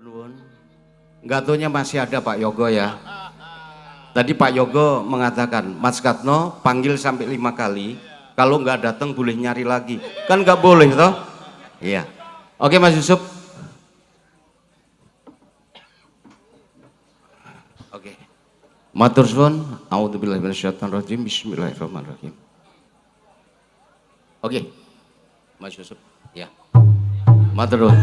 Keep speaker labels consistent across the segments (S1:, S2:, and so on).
S1: Nuwun. Nggak masih ada Pak Yogo ya. Tadi Pak Yogo mengatakan, Mas Katno panggil sampai 5 kali, kalau nggak datang boleh nyari lagi. Kan nggak boleh toh? Iya. Oke Mas Yusuf. Oke. Matur suwun. A'udzubillahi minasyaitonirrajim. Bismillahirrahmanirrahim. Oke. Mas Yusuf. Ya. Matur nuwun.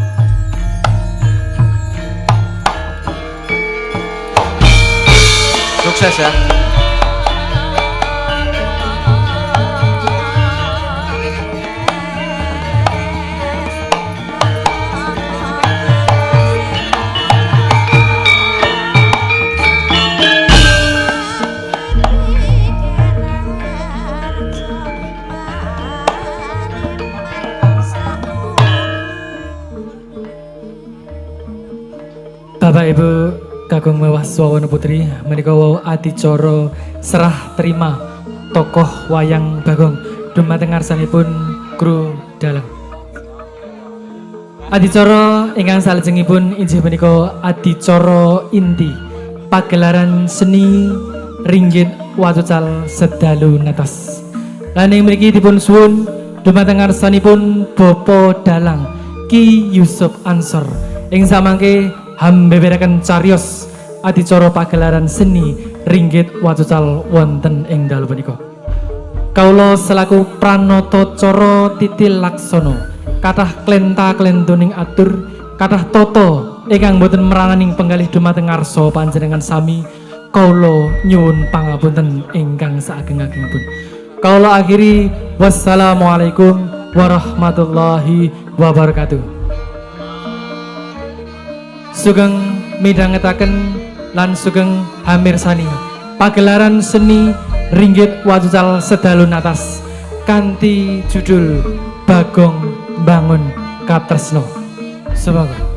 S1: Sukses ya.
S2: Bapak Ibu kakung mewah swawana putri, menika wau adicara serah terima tokoh wayang Bagong dumateng ngarsanipun kru dalang. Adicara ingkang salajengipun inggih menika adicara inti pagelaran seni ringgit watucal sedalu natas. Lan ing mriki dipun suwun dumateng ngarsanipun Bapak Dalang Ki Yusuf Ansor ing samangke hambeberaken cariyos adicara pagelaran seni ringgit watucal wonten ing dalu punika. Kawula selaku pranata cara titil laksono kathah klenta-klentuning atur, kathah tata ingkang boten merananing penggalih dumateng ngarsa panjenengan sami, kawula nyuwun pangapunten ingkang saageng-agengipun. Kawula akhiri, wassalamualaikum warahmatullahi wabarakatuh. Sugeng midhangetaken lan sugeng hamirsani pagelaran seni ringgit watucal sedalu natas kanthi judul Bagong Bangun Katresno. Semoga.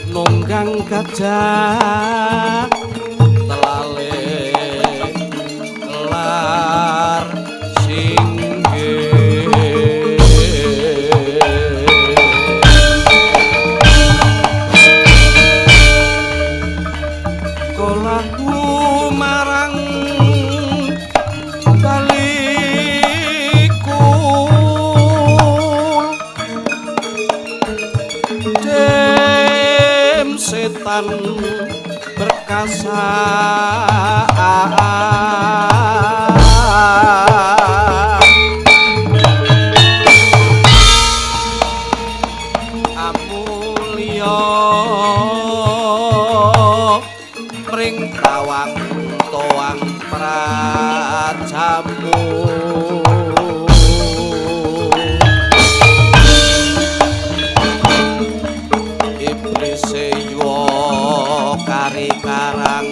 S1: Nunggang gajah telale lar singgih kolaku marang baliku. lan perkasa. Amulya mring tawang toang prajamu. Iblis yuwa kari karang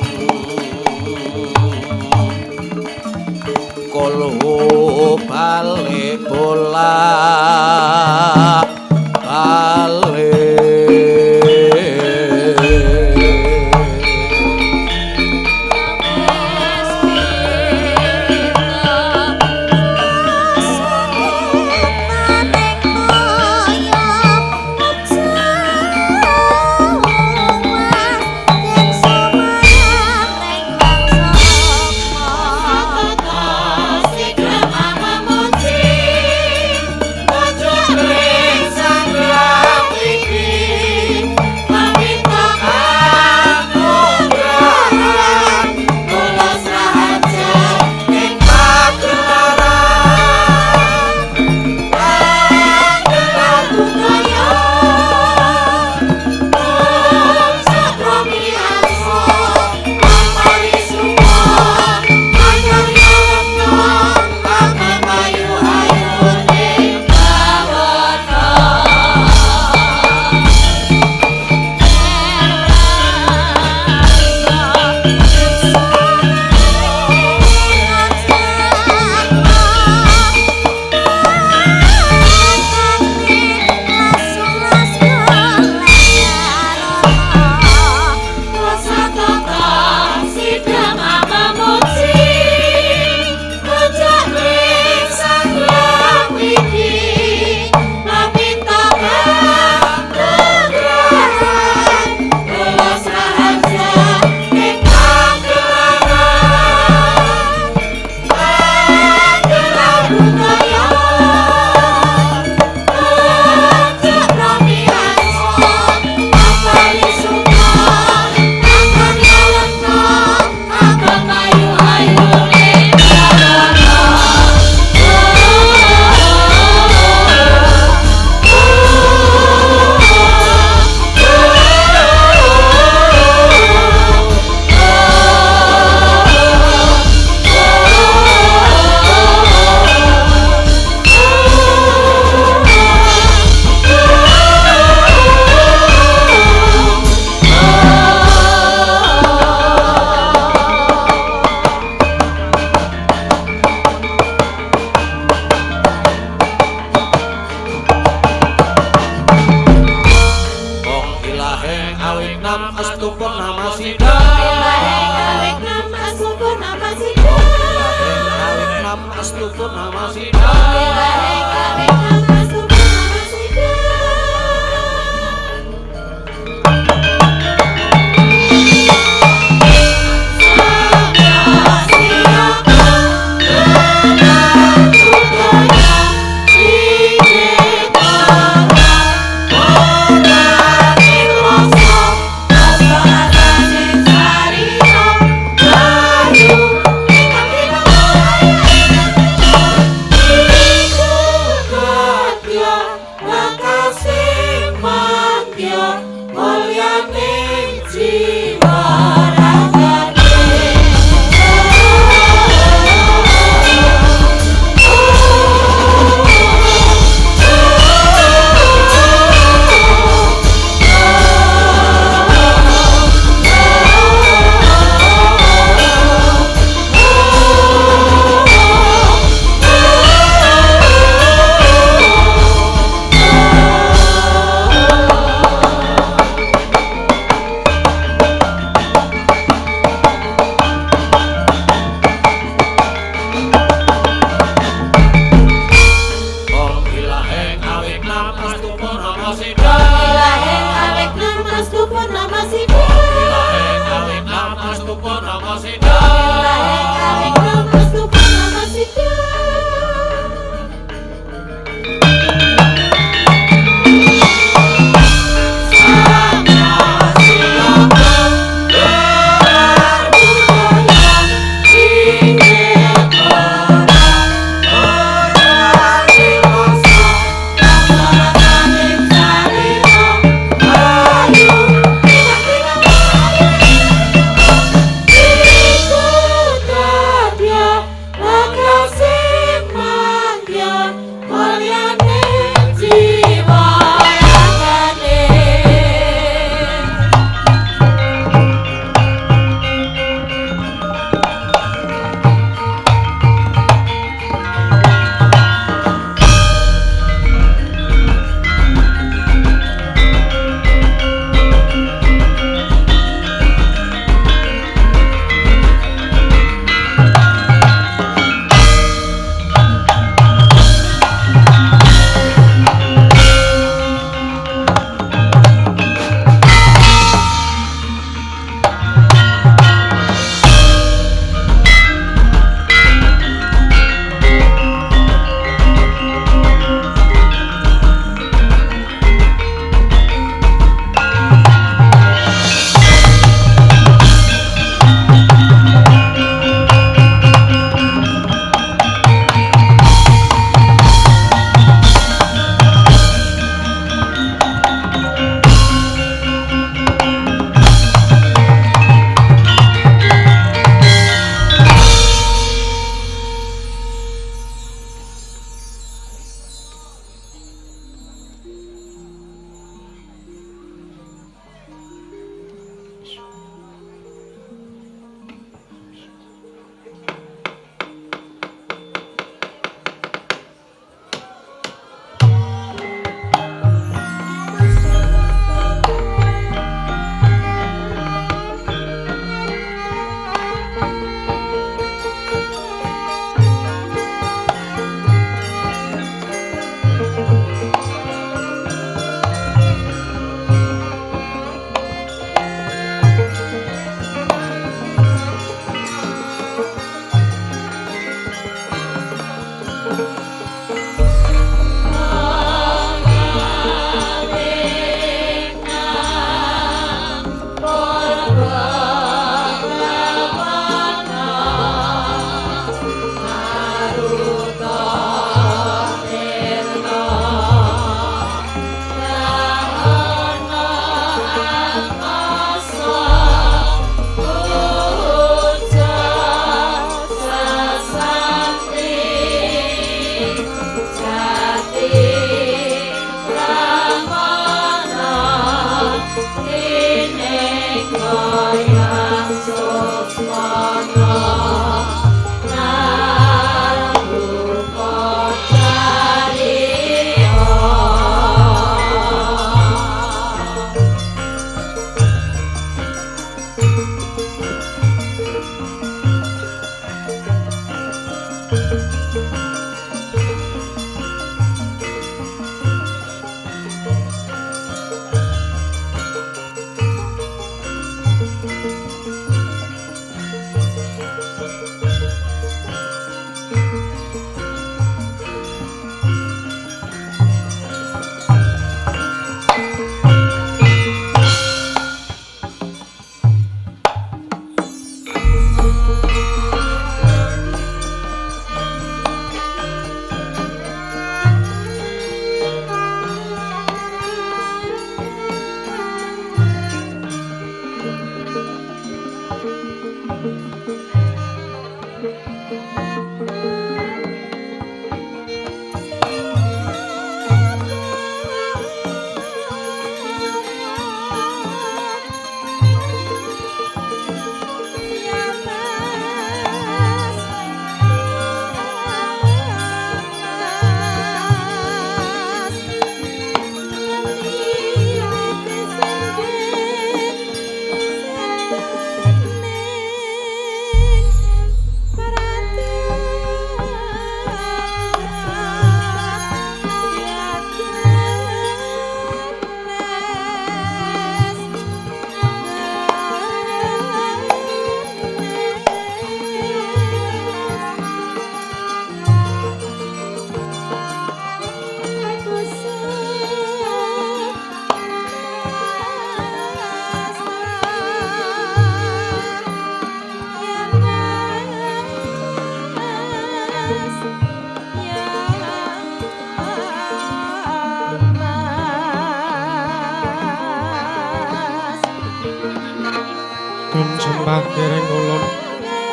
S3: Lembah kiring ulun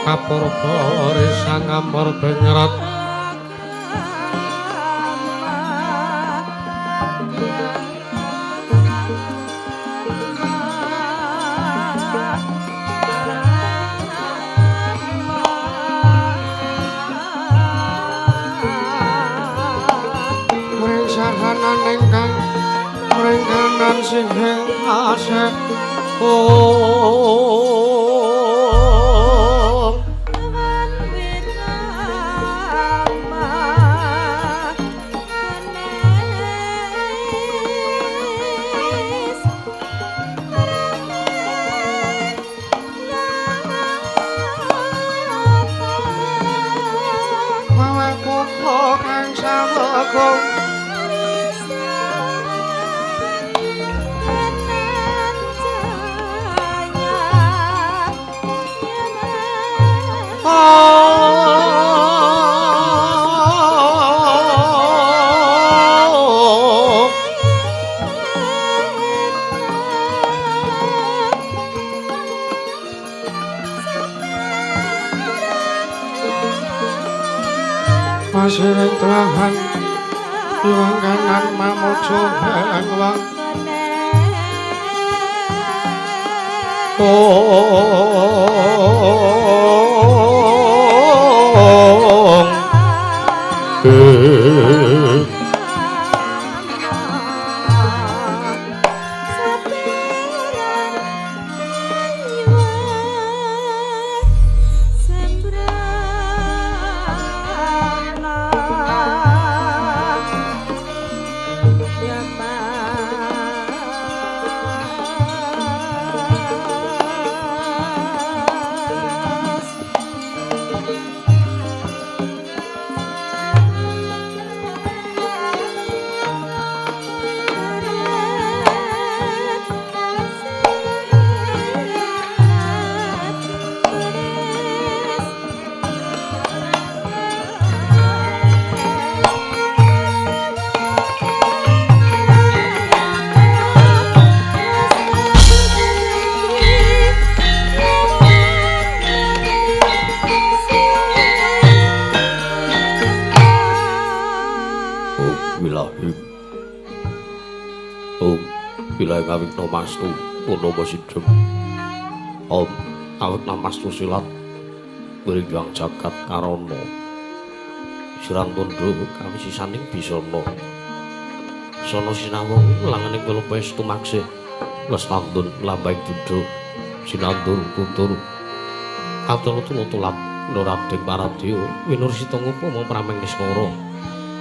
S3: kapurba risang amor bengrat. Mring sahanan ingkang mring kanan singhing asih. Pasiring telahan iwang kanan mamuju hengwang. Mastu punapa sidhem om awit namastu silat wiringyang jagat karana sirang tundha kawisisaning bisana sana sinawung langening kelupes tumaksih lestandun lambahing budha sinandur kuntur katul-tul-tulap nurading paradya winursita ngupama prameng niswara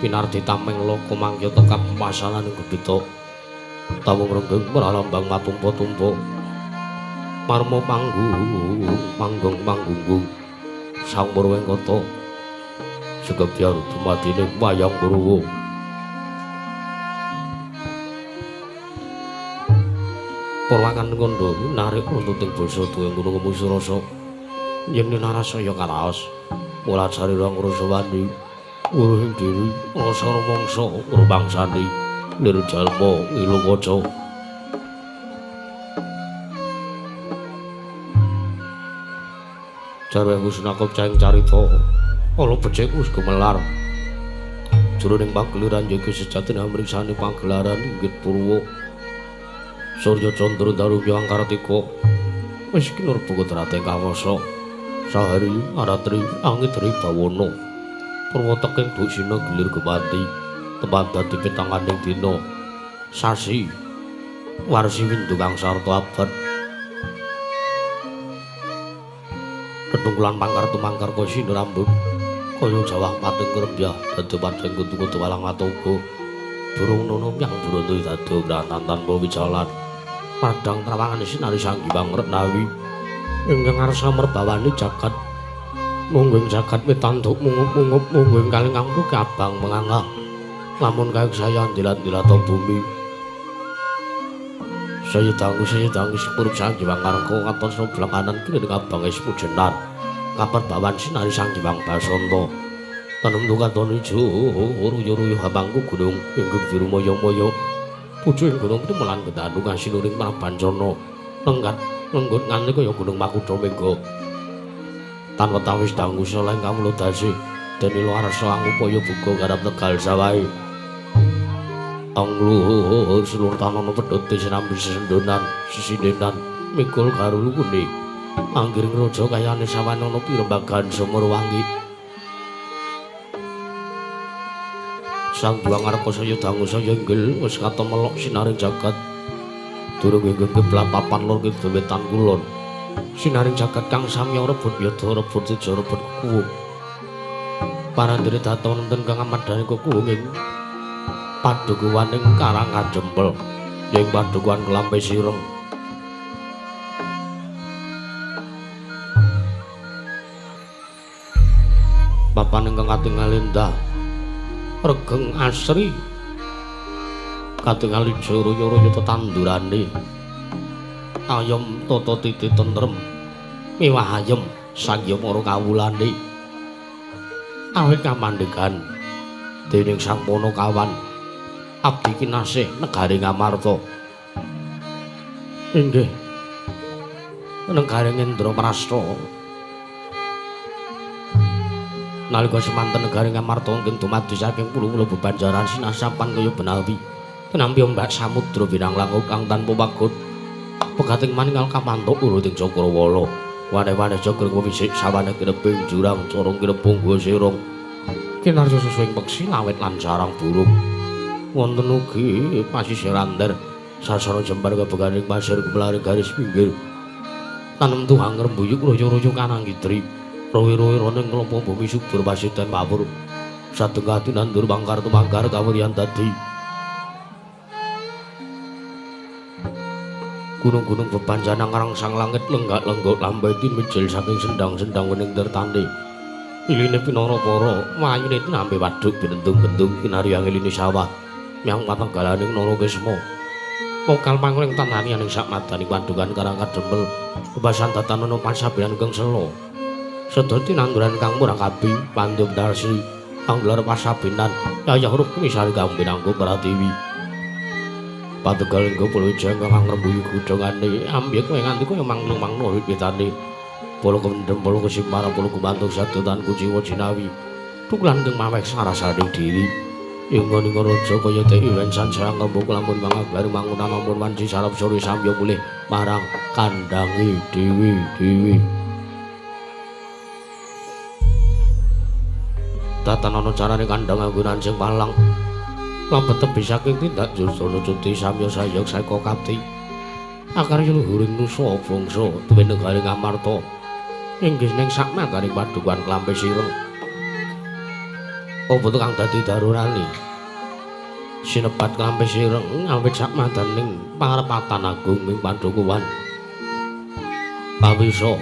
S3: pinardi tameng loka mangkya tekap pasalaning gebita tawung renggeng meralambang matumpa-tumpa marma panggung panggung panggunggung sang Purwengkata segebyar dumadine wayang Kurawa. Purwakan kandha narik runtuting basa tuwing gunung Musurasa yen narasaya karaos mula carira ngrasawani wuruhing diri rasa rumangsa rumangsani lir jalma ngilu kaca. Jarwe Kusnakop caing carita ala becik wis gumelar jroning pagelaran yoga sejatine amriksani pagelaran inggit purwa Surya Candra Darumya Angkartika wis kinurba kodrate kawasa sahari aratri angidri bawana purwa teking dusina gilir gemanti tempat dadi pitanganing dina sasi warsi windu kang sarta abad tetungkulan pangkar tumangkar kaya rambut kaya jawah pating krembyah dadi pating kutu-kutu walang matoga burung nono yang buruntu dadi bratan tanpa wijalan padang trawangan sinari sanggi pangretnawi ingkang ngarsa merbawani jagat mungging jagat mitanduk mungup-mungup mungging kaling amruk abang mengangah lamun kaya ndilat-ndilat bumi. Saya dangu sepurup sang Hyang Karka katon sebelah kanan kiri abang es pujenar kabar bawan sinari sang Hyang Basanta tenung katon ijo ruyu-ruyu habangku gunung ingkang biru moyo-moyo pucuking gunung temelan ketanu kasinuring Prabancana lengkat Lenggut nganti kaya gunung Makutha Mega. Tan wetawis dangu saleh kawula dasi dene arsa angupaya buka garap Tegal sawahe. Angluhur seluruh tanana pedhote sinambi sesendonan sesindenan mikul garulukune anggiring raja kayane sawanana pirembagan sumur wangi. Sang Hyang Arka saya dangu saya inggil wis katon melok sinaring jagat. Durung ingkang kiblat papan lor kidul wetan kulon. Sinaring jagat kang samya rebut yada rebut teja rebut kuwung. Parandene dhateng wonten kang amadhani kuwung ing padukuhan ing Karang Kadempel ing padukuhan Klampe Sireng. Papan ingkang katingal endah regeng asri katingal ijo royo-royo tetandurane ayem tata titi tentrem miwah ayem sangya para kawulane awit kamandhegan dening Sang Panakawan abdi kinasih negari Ngamarta inggih negari Indraprasta. Nalika semanten negari Ngamarta ingkang dumadi saking puluh-puluh bebanjaran sinasapan kaya benawi tinampi ombak samudra binang langkung kang tanpa pagut pegating maningal kapantuk uruting Cakrawala wane-wane jogreng wisik sawane kineping jurang corong kinepung gua sirung kinarya susuing peksi lawet lan sarang burung wonten ugi pasisir ander sasana jembar kebeganing pasir kemlaring garis pinggir tanem tuhang rembuyuk royo-royo kanang kidri rowi-rowi roning kelompok bumi subur pasitan mawur satengah tinandur mangkar tumangkar kawuryan dadi gunung-gunung bebanjanang ngrangsang langit lenggak-lenggok lambai tinmijil saking sendang-sendang wening tertane iline pinara para wayune tinampi waduk binentung-bentung kinaryang iline sawah nyang patenggalaning Narakesma mokal mangling tananian ing sakmadaning padukan Karang Kadempel bebasan tatanana pasabean kang sela sedaya tinanduran kang murah kabi pandum darsi anggelar pasabenan yayah rukmi sari kang pinanggung pratiwi pategal inggo pulwijaya kang ngrembuyung gudhongane ambyek kowe nganti kaya manglung-mangno wit-witane polo kemendhem polo kesimara polo gumantung sadotan kuciwa jinawi tukulan kang maweh sarasaning diri ing ngene raja kaya te iwen sansaya ngembung lamun mangaglar mangunan ampun wanci sarap sore samya mulih marang kandhange dewi-dewi. Tatanana carane kandhang anggonan sing palang lambet tebi saking tindak jurjana cuti samya sayog saeka kapti akarya luhuring nusa bangsa tuwin negari Ngamarta inggih ning sakmataring padukuhan Klampe Sireng apa kang dadi darurane sinebat Klampe Sireng awit sakmadaning pangrepatan agung ing padukuhan pawisa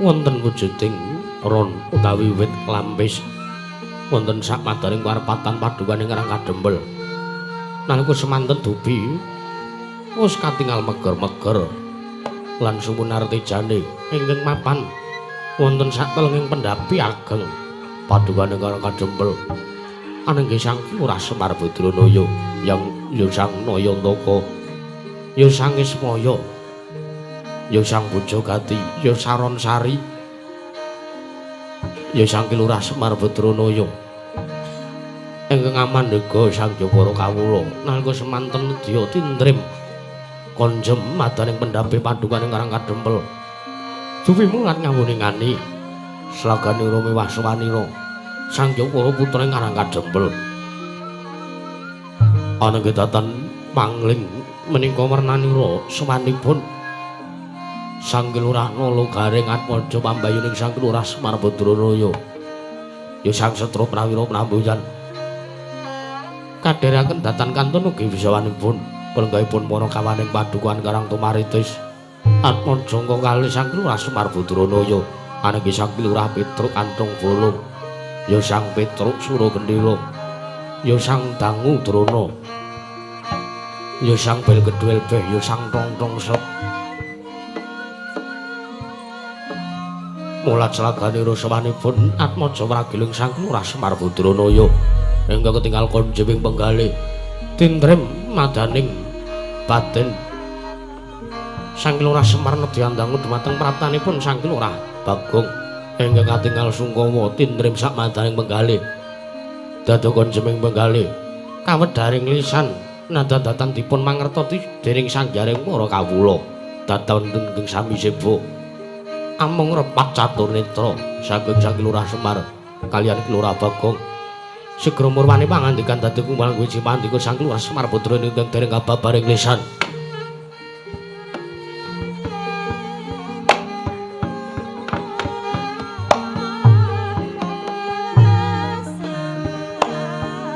S3: wonten wujuding ron utawi wit klampis wonten sakmadaning parepatan padukan ing Karang Kadempel. Nalika semanten dubi wis katingal meger-meger lan sumunartejane ingkang mapan wonten satelenging pendhapi ageng padukan ing Karang Kadempel. Anenggih Sang Lurah Semar Badranaya yang ya Sang Nayantaka ya Sang Ismaya ya Sang Bojogati ya Saron Sari ya Sang Ki Lurah Semar Badranaya ingkang amandhega Sang Jepara kawula nalika semanten nedya tindrim konjem madaning pendhape padukan ing Karang Kadempel dupi mulat ngawuningani slagane miwah sawanira Sang Jepara putra ing Karang Kadempel anengge datan pangling menika wernanira sawanipun Sang Ki Lurah Nala Gareng Atmaja pambayuning Sang Ki Lurah Semar Badranaya ya Sang Setra Prawira Pramboyan kadheraken datan kantun ugi wisawanipun pelenggahipun para kawaning padukuhan Karang Tumaritis Atmaja kalih Sang Ki Lurah Semar Badranaya anengge Sang Ki Lurah Petruk Antung Bolong ya Sang Petruk Suragendhela ya Sang Dangu Drona ya Sang Bel Gedhel Beh ya Sang Tongtong Sep mulat slagane rasawanipun Atmaja wragiling Sang Lurah Semar Badranaya ingkang ketingal konjewing penggalih tindrem madaning batin Sang Ki Lurah Semar nedhi andangu dhumateng praptanipun Sang Ki Lurah Bagong ingkang katingal sungkawa tindrim sak madaning penggalih. Dadakon jeming penggalih kawedharing lisan nadadatan dipun mangertoti dening Sang Jaring para kawula. Datan ingkang sami seba amung repat catur netra saking Sang Ki Lurah Semar kaliyan Ki Lurah Bagong. Sigra murwane pangandikan dadi kumbal wiji pandika Sang Ki Lurah Semar putra ingkang dereng kababaring lisan.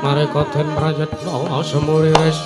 S3: Mareka den prayitna semuriris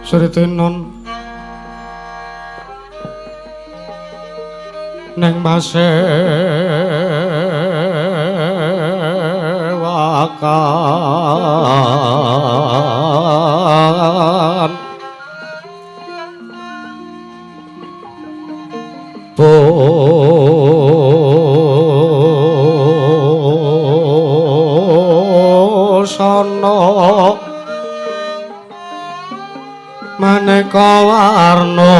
S3: Sritenon neng pasewakan busana maneka warna.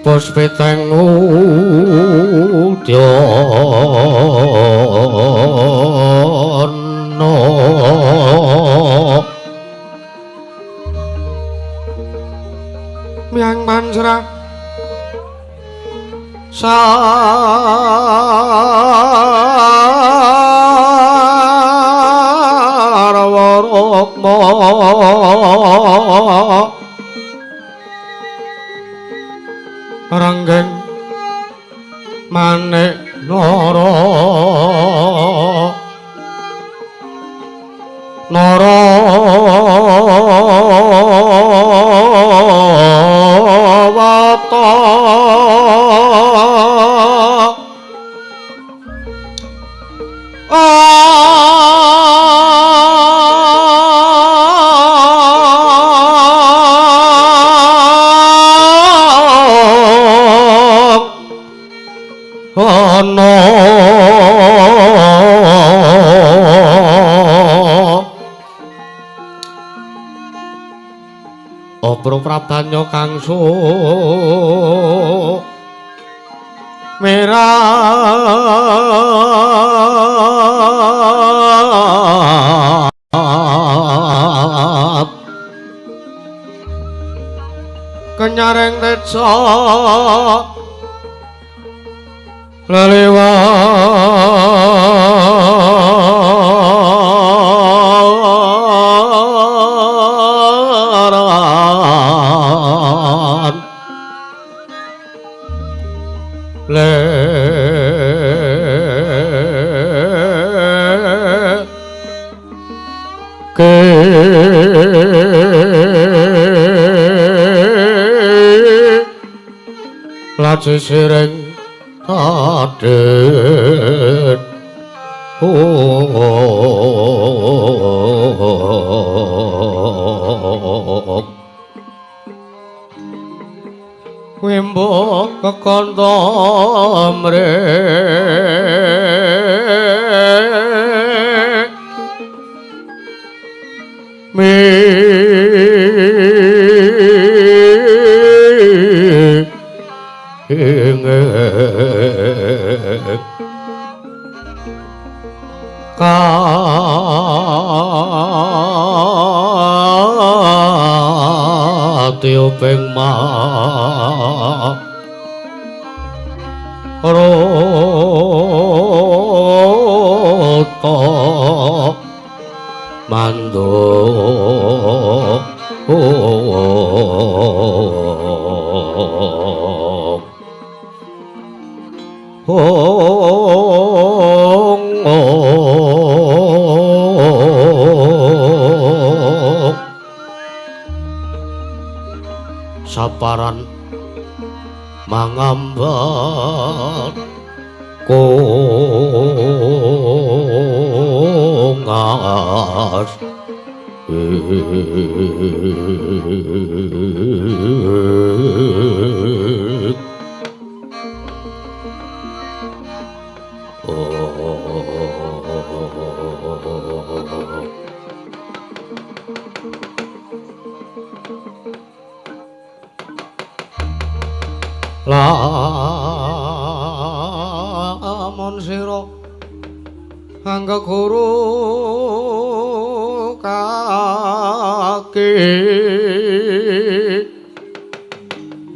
S3: Puspiteng udyana Miang Manjra Sarwa Rukma Ranggeng Manik Nara Nara Wata Ana Obro Prabanya kangsu merah kenyareng teja lelewaran le ke laci sireng Aden Wimbo kekanta mre mi Katiuping ma rota mando Saparan mangambat kongas Lamun sira angga guru kaki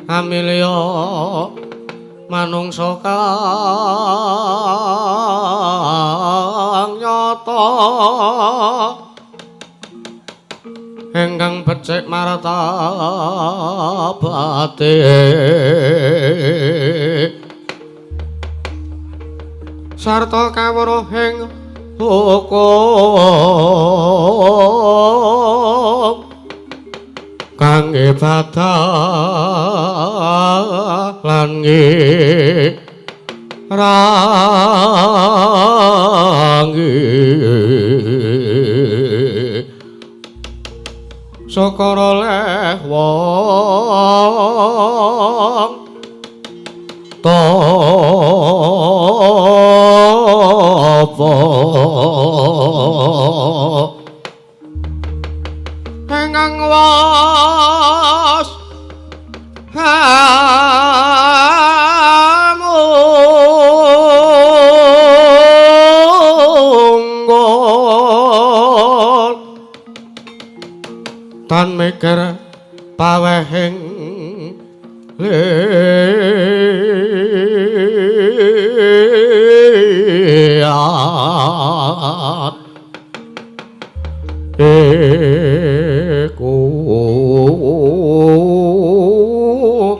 S3: amilya manungsa kang nyata ingkang becik martabate sarta kawruhing hukum kang ibadah lan ngirangi syukur oleh wong tapa ingkang was Pawehing liat iku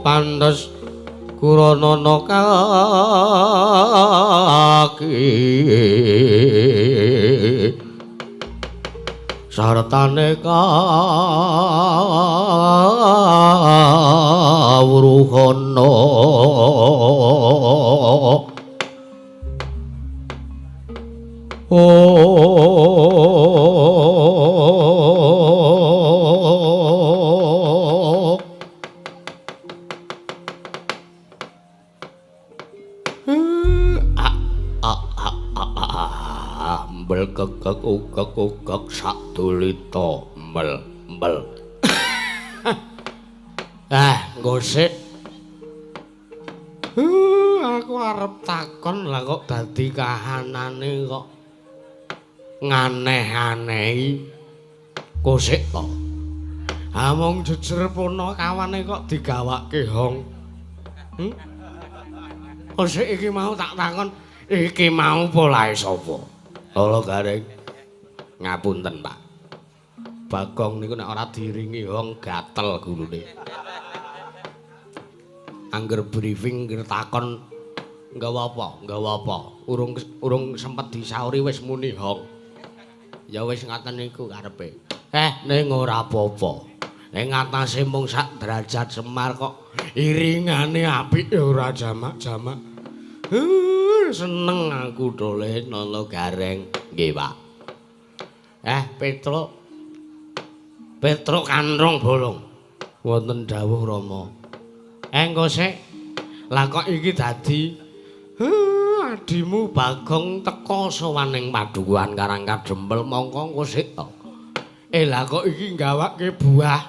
S3: pantes kuranana kaki sartane kawruhana. Oh, kekek ukek ukek sadulita mel mel. Ah, gosek. Aku arep takon lah kok dadi kahanane kok nganeh-anehi. Gosek to. Ha mung jejer punakawane kok digawake hong. Gosek iki mau tak takon, iki mau polahe sapa? Lolo Gareng. Ngapunten, Pak. Bagong niku nek ora diiringi hong gatel gulune. Angger briefing ngger takon nggawa apa? Nggawa apa? Urung sempet disauri wis muni hong. Ya wis ngaten niku karepe. Ning ora apa-apa. Ning atase mung sak derajat Semar kok iringane apik ya ora jamak-jamak. Seneng aku dole Nala Gareng. Nggih, Pak. Petruk. Petruk kanrong bolong. Wonten dawuh Rama. Engko sik. Lah kok iki dadi adimu Bagong teka sowan ning padukuhan Karang Kadempel mongko engko sik to. Lah kok iki nggawake buah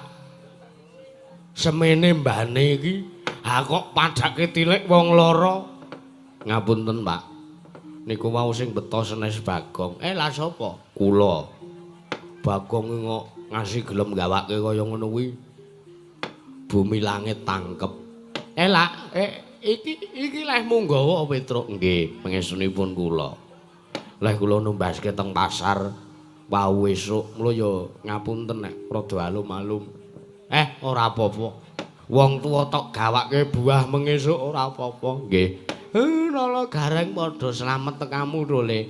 S3: semene mbane iki. Ha kok padake tilik wong loro. Ngapunten, Pak. Niku wau sing beto senes Bagong. Lah sapa? Kula. Bagong kok ngasih gelem gawake kaya ngono kuwi. Bumi langit tangkep. Lah, iki lehmu nggawa Petruk. Nggih, pangestunipun kula. Leh kula numbaske teng pasar wau esuk. Mula ya ngapunten nek rada alum-alum. Ora apa-apa. Wong tuwa tok gawake buah mengesuk ora apa-apa. Nggih. Nala Gareng padha slamet tekamu dole.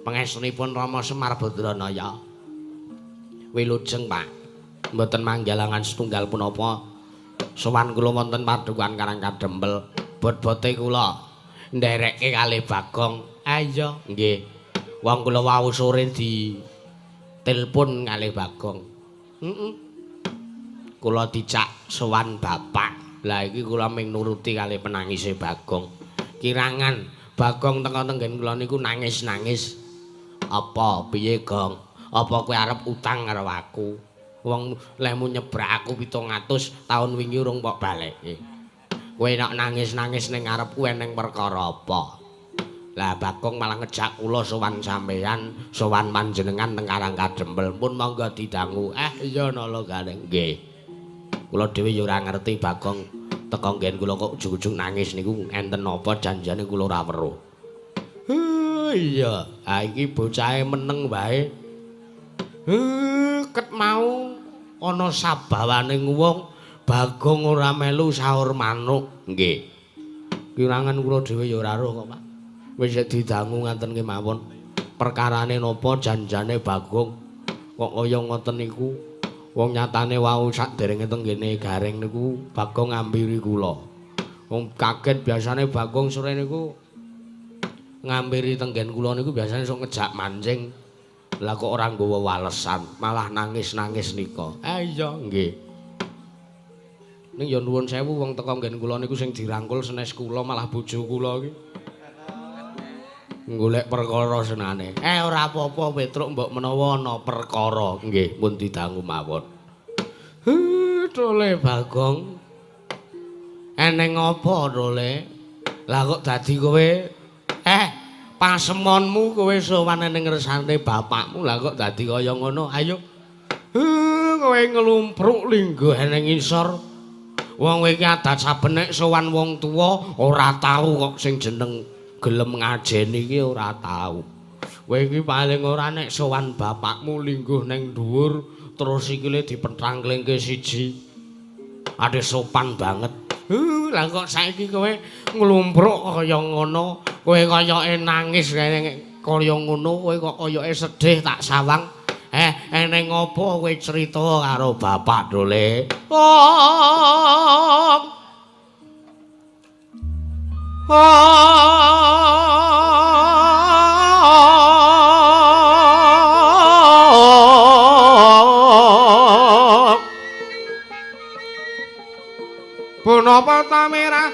S3: Pangestunipun Rama Semar Badranaya. Wilujeng, Pak. Mboten manggalangan setunggal punapa. Sowan kula wonten padukuhan Karang Kadempel. Bot-bote kula nderekke kalih Bagong. Iya, nggih. Wong kula wau sore di telpon kalih Bagong. Heeh. Kula dicak sowan bapak. Lah iki kula ming nuruti kalih penangise Bagong. Kirangan Bagong teko tenggen kula niku nangis-nangis. Apa piye, Gong? Apa kowe arep utang karo aku? Wong lehmu nyebrak aku 700 taun wingi urung mbok balekke. Kowe nek nangis-nangis ning ngarepku eneng perkara apa? Lah Bagong malah ngejak kula sowan sampeyan, sowan panjenengan teng Karang Kadempel. Pun monggo didangu. Iya Nala Gareng. Nggih. Kula dhewe ya ora ngerti Bagong teko nggen kula kok ujug-ujug nangis niku enten napa janjane kula ora weruh. Iya, ha iki bocahe meneng wae. Ket mau ana sabawane wong Bagong ora melu saur manuk. Nggih. Kirangan kula dhewe ya ora roh kok, Pak. Wis didangu ngaten kemawon. Perkarane napa janjane Bagong kok kaya ngoten niku? Wong nyatane wau saderenge teng ngene Gareng niku Bagong ngampiri kula. Wong kaget biasane Bagong sore niku ngampiri tenggen kula niku biasane sok ngejak mancing. Lah kok ora nggawa walesan, malah nangis-nangis nika. Iya nggih. Ning ya nuwun sewu wong teko nggen kula niku sing dirangkul senes kula malah bojo kula iki. Golek perkara senane. Ora apa-apa Petruk mbok menawa ana perkara. Nggih, pun didangu mawon. Tole Bagong. Eneng apa tole? Lah kok dadi kowe pasemonmu kowe sowan ning ngersane bapakmu lah kok dadi kaya ngono. Ayo. Kowe nglumpruk lingguh ning ngisor. Wong kowe iki adat saben nek sowan wong tuwa ora tau kok sing jeneng gelem ngajeni iki ora tau. Kowe iki paling ora nek sowan bapakmu lingguh ning dhuwur terus sikile dipentrangklingke siji. Ade sopan banget. Lah kok saiki kowe nglumpruk kaya ngono, kowe kayake nangis kaya ngono, kowe kok kayake sedih tak sawang. Eneng apa kowe crita karo bapak Dole? Oh. Oh. Punapa ta merah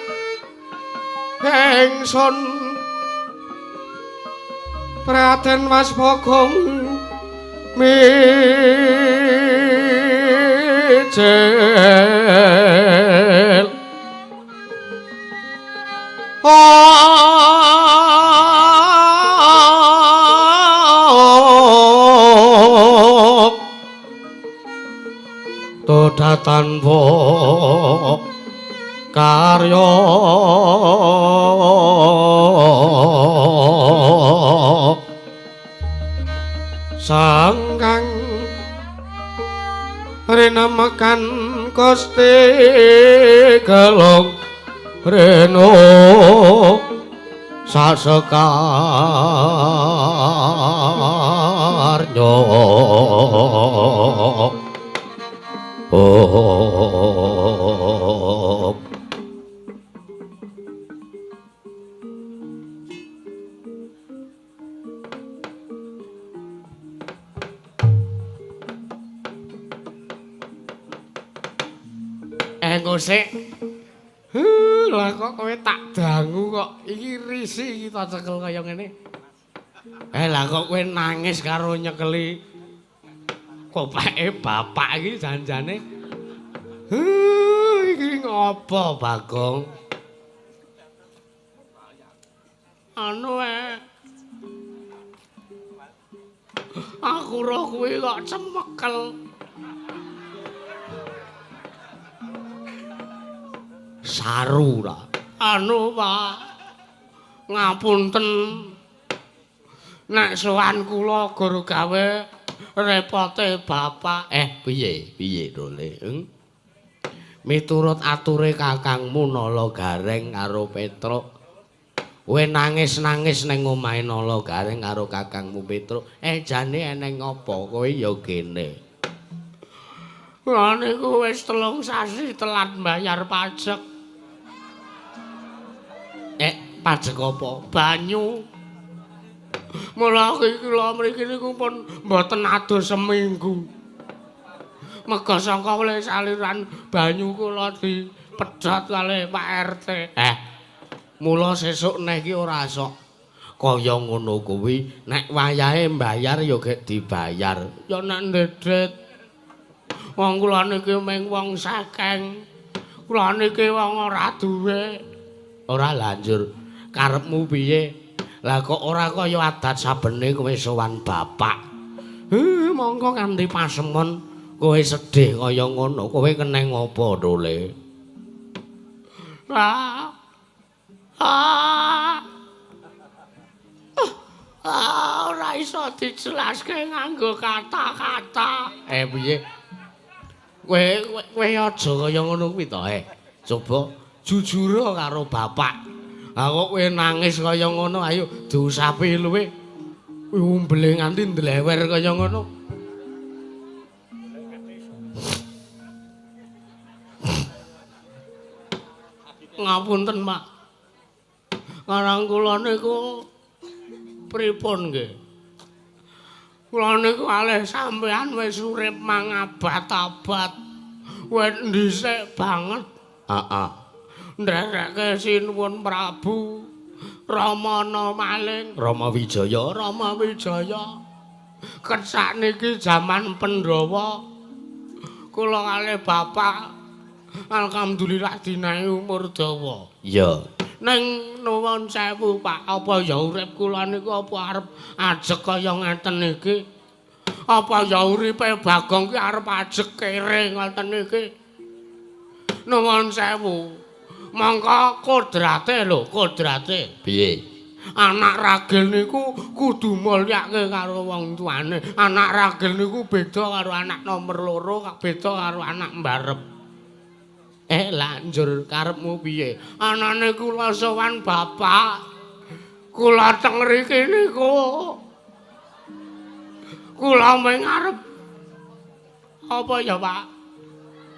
S3: ingsun Raden Mas Bagong mijil. Oh, toda tanpa karya sangkang rinemekan Gusti Gelung Reno sasekarnya. Oh. Ngosek. Lah kok kowe tak dangu kok iki risi iki tak cekel kaya ngene. Lah kok kowe nangis karo nyekeli kopeke bapak iki janjane. Iki ngopo Bagong? Anu Aku roh kuwi kok cemekel. Saru ra. Anu Pak. Ngapunten. Nek sowan kula guru gawe repote bapak. Piye? Piye Dole? Miturut ature kakangmu Nala Gareng karo Petruk. Kowe nangis-nangis ning omahe Nala Gareng karo kakangmu Petruk. Jane eneng apa kowe ya kene? Kula niku wis 3 sasi telat bayar pajak. Pajak apa? Banyu. Mula kula mriki niku pun mboten adus seminggu. Mega sangka oleh saliran banyu kula dipedhot kalih Pak RT. Mula sesuk neh iki ora sok kaya ngono kuwi, nek wayahe mbayar ya gek dibayar. Ya nek ndedhet. Wong kula niki mung wong sekeng. Kula niki wong ora duwe. Ora lanjur. Karepmu piye? Lah kok ora kaya adat sabene kowe sowan bapak. Monggo kanthi pasemon kowe sedih kaya ngono, kowe keneng apa Dole? Ora iso dijelaske nganggo kata-kata. Piye? Kowe aja kaya ngono kuwi to, Coba jujur karo bapak. Ha kok kowe nangis kaya ngono, ayo diusapi luwe. Umbele nganti ndlewer kaya ngono. Ngapunten, Pak. Karang kula niku pripun nggih? Kula niku alih sampean wis urip mangabad-abad. Wis dhisik banget. Heeh. Ndereke Sinuwun Prabu Ramana Maling, Rama Wijaya, Rama Wijaya. Kersak niki jaman Pandhawa. Kula kalih bapak alhamdulillah dinahi umur dawa. Iya. Ning nuwun sewu Pak, apa ya urip kula niku apa arep ajeg kaya ngeten iki? Apa ya uripe Bagong ki arep ajeg kere ngoten iki. Nuwun sewu. Mongko kodrate lho, kodrate.
S1: Piye?
S3: Anak ragil niku kudu mulyake karo wong tuane. Anak ragil niku beda karo anak nomor loro, beda karo anak mbarep. Lanjur karepmu piye? Anane kula sowan bapak. Kula teng mriki niku. Kula mung arep apa ya, Pak?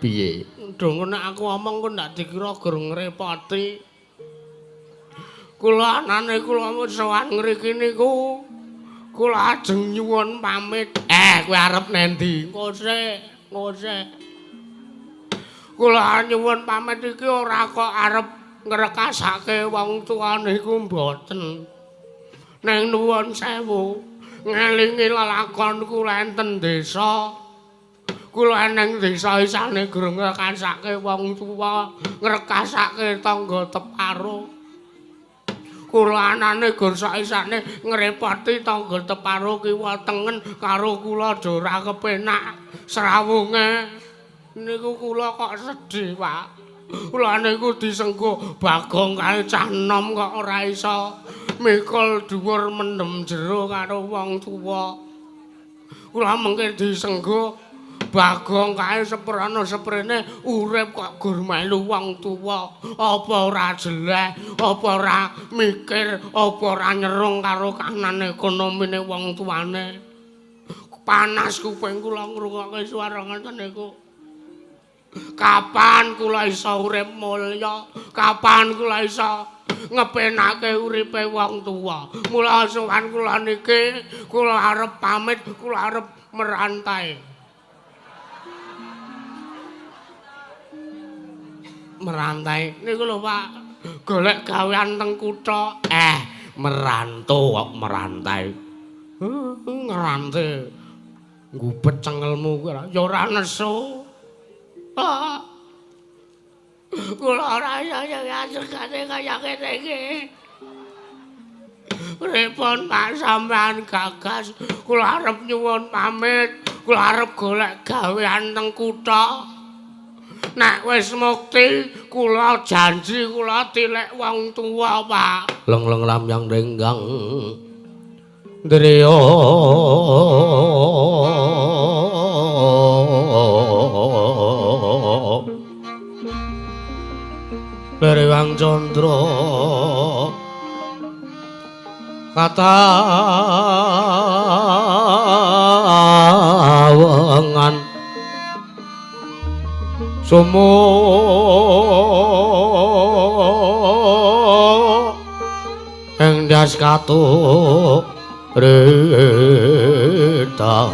S1: Piye?
S3: Ndung nek aku omong kok ndak dikira gur ngrepoti. Kula anane kula sowan ngriki niku kula ajeng nyuwun pamit. Kowe arep nendi? Engko sik, engko sik. Kula nyuwun pamit iki ora kok arep ngrekasake wong tuwa niku mboten. Neng nuwun sewu, ngelingi lelakon kula enten desa. Kula neng desa isane gur ngrekasake wong tuwa, ngrekasake tangga teparo. Kula anane gur sak-isane ngrepoti tangga teparo kiwa tengen karo kula ora kepenak srawunge. Niku kula kok sedih, Pak. Kula niku disengguh Bagong kae cah enom kok ora iso mikul dhuwur mendem jero karo wong tuwa. Kula mengke disengguh Bagong kae seprana seprene urip kok gur melu wong tuwa. Apa ora jeleh, apa ora mikir, apa ora nyerung karo kahanan ekonomine wong tuane. Panas kuping kula ngrungokke swara ngoten niku. Kapan kula iso urip mulya? Kapan kula iso ngepenake uripe wong tuwa? Mula sowan kula niki, kula arep pamit, kula arep merantai. Merantai niku lho, Pak. Golek gawean teng kutha. Merantau kok merantai. Ngerante. Ngubet cengelmu kuwi ya ora nesu. Kula ora iso ngajegane kaya ngene iki. Pripun Pak sampean gagas? Kula arep nyuwun pamit, kula arep golek gawean teng kutha. Nek wis mukti, kula janji kula tilek wong tuwa, Pak.
S1: Leng-leng lamyang renggang ndriya. Leriwang Candra katawengan sumo ing ndas katuk rita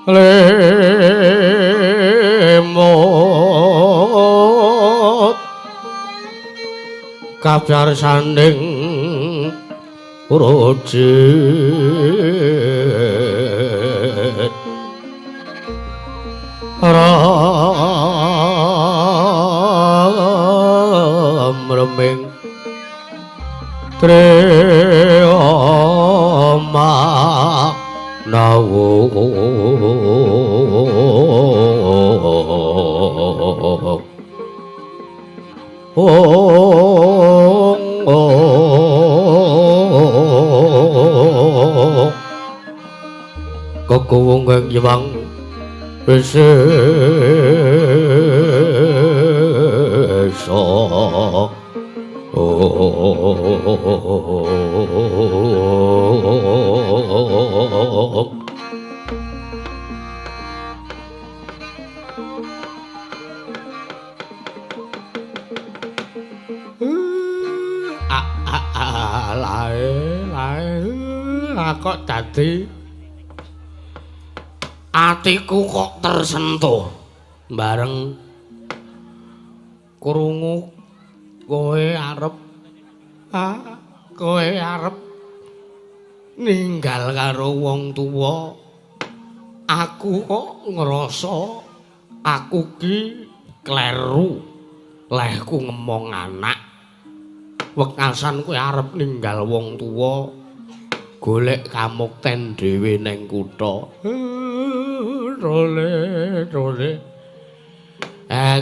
S1: lemot kabyar sanding rujit ram reming treoma nawu. Kekuwung ing Yewang wisesa.
S3: Kok dadi atiku kok tersentuh
S1: bareng krungu kowe arep kowe arep ninggal karo wong tuwa. Aku kok ngrasa aku ki kleru lehku ngemong anak. Wekasan kowe arep ninggal wong tuwa,
S3: Golek kamukten dhewe neng kutha. Role, role.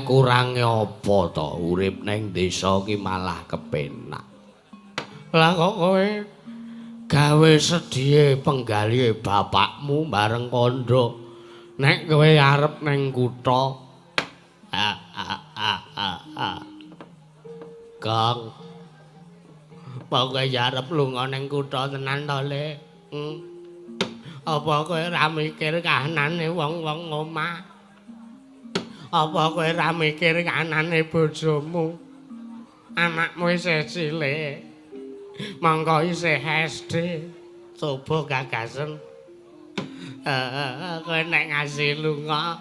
S3: Kurange apa to urip neng desa ki malah kepenak. Lah kok kowe gawe sedhihe penggalihe bapakmu bareng kandha nek kowe arep neng kutha. Gong. Apa kowe arep lunga neng kutha tenan to, Le? Apa kowe ora mikir kahanane wong-wong omah? Apa kowe ora mikir kahanane bojomu? Anakmu isih cilik. Monggo isih SD. Coba gagasen. Kowe nek ngasih lunga,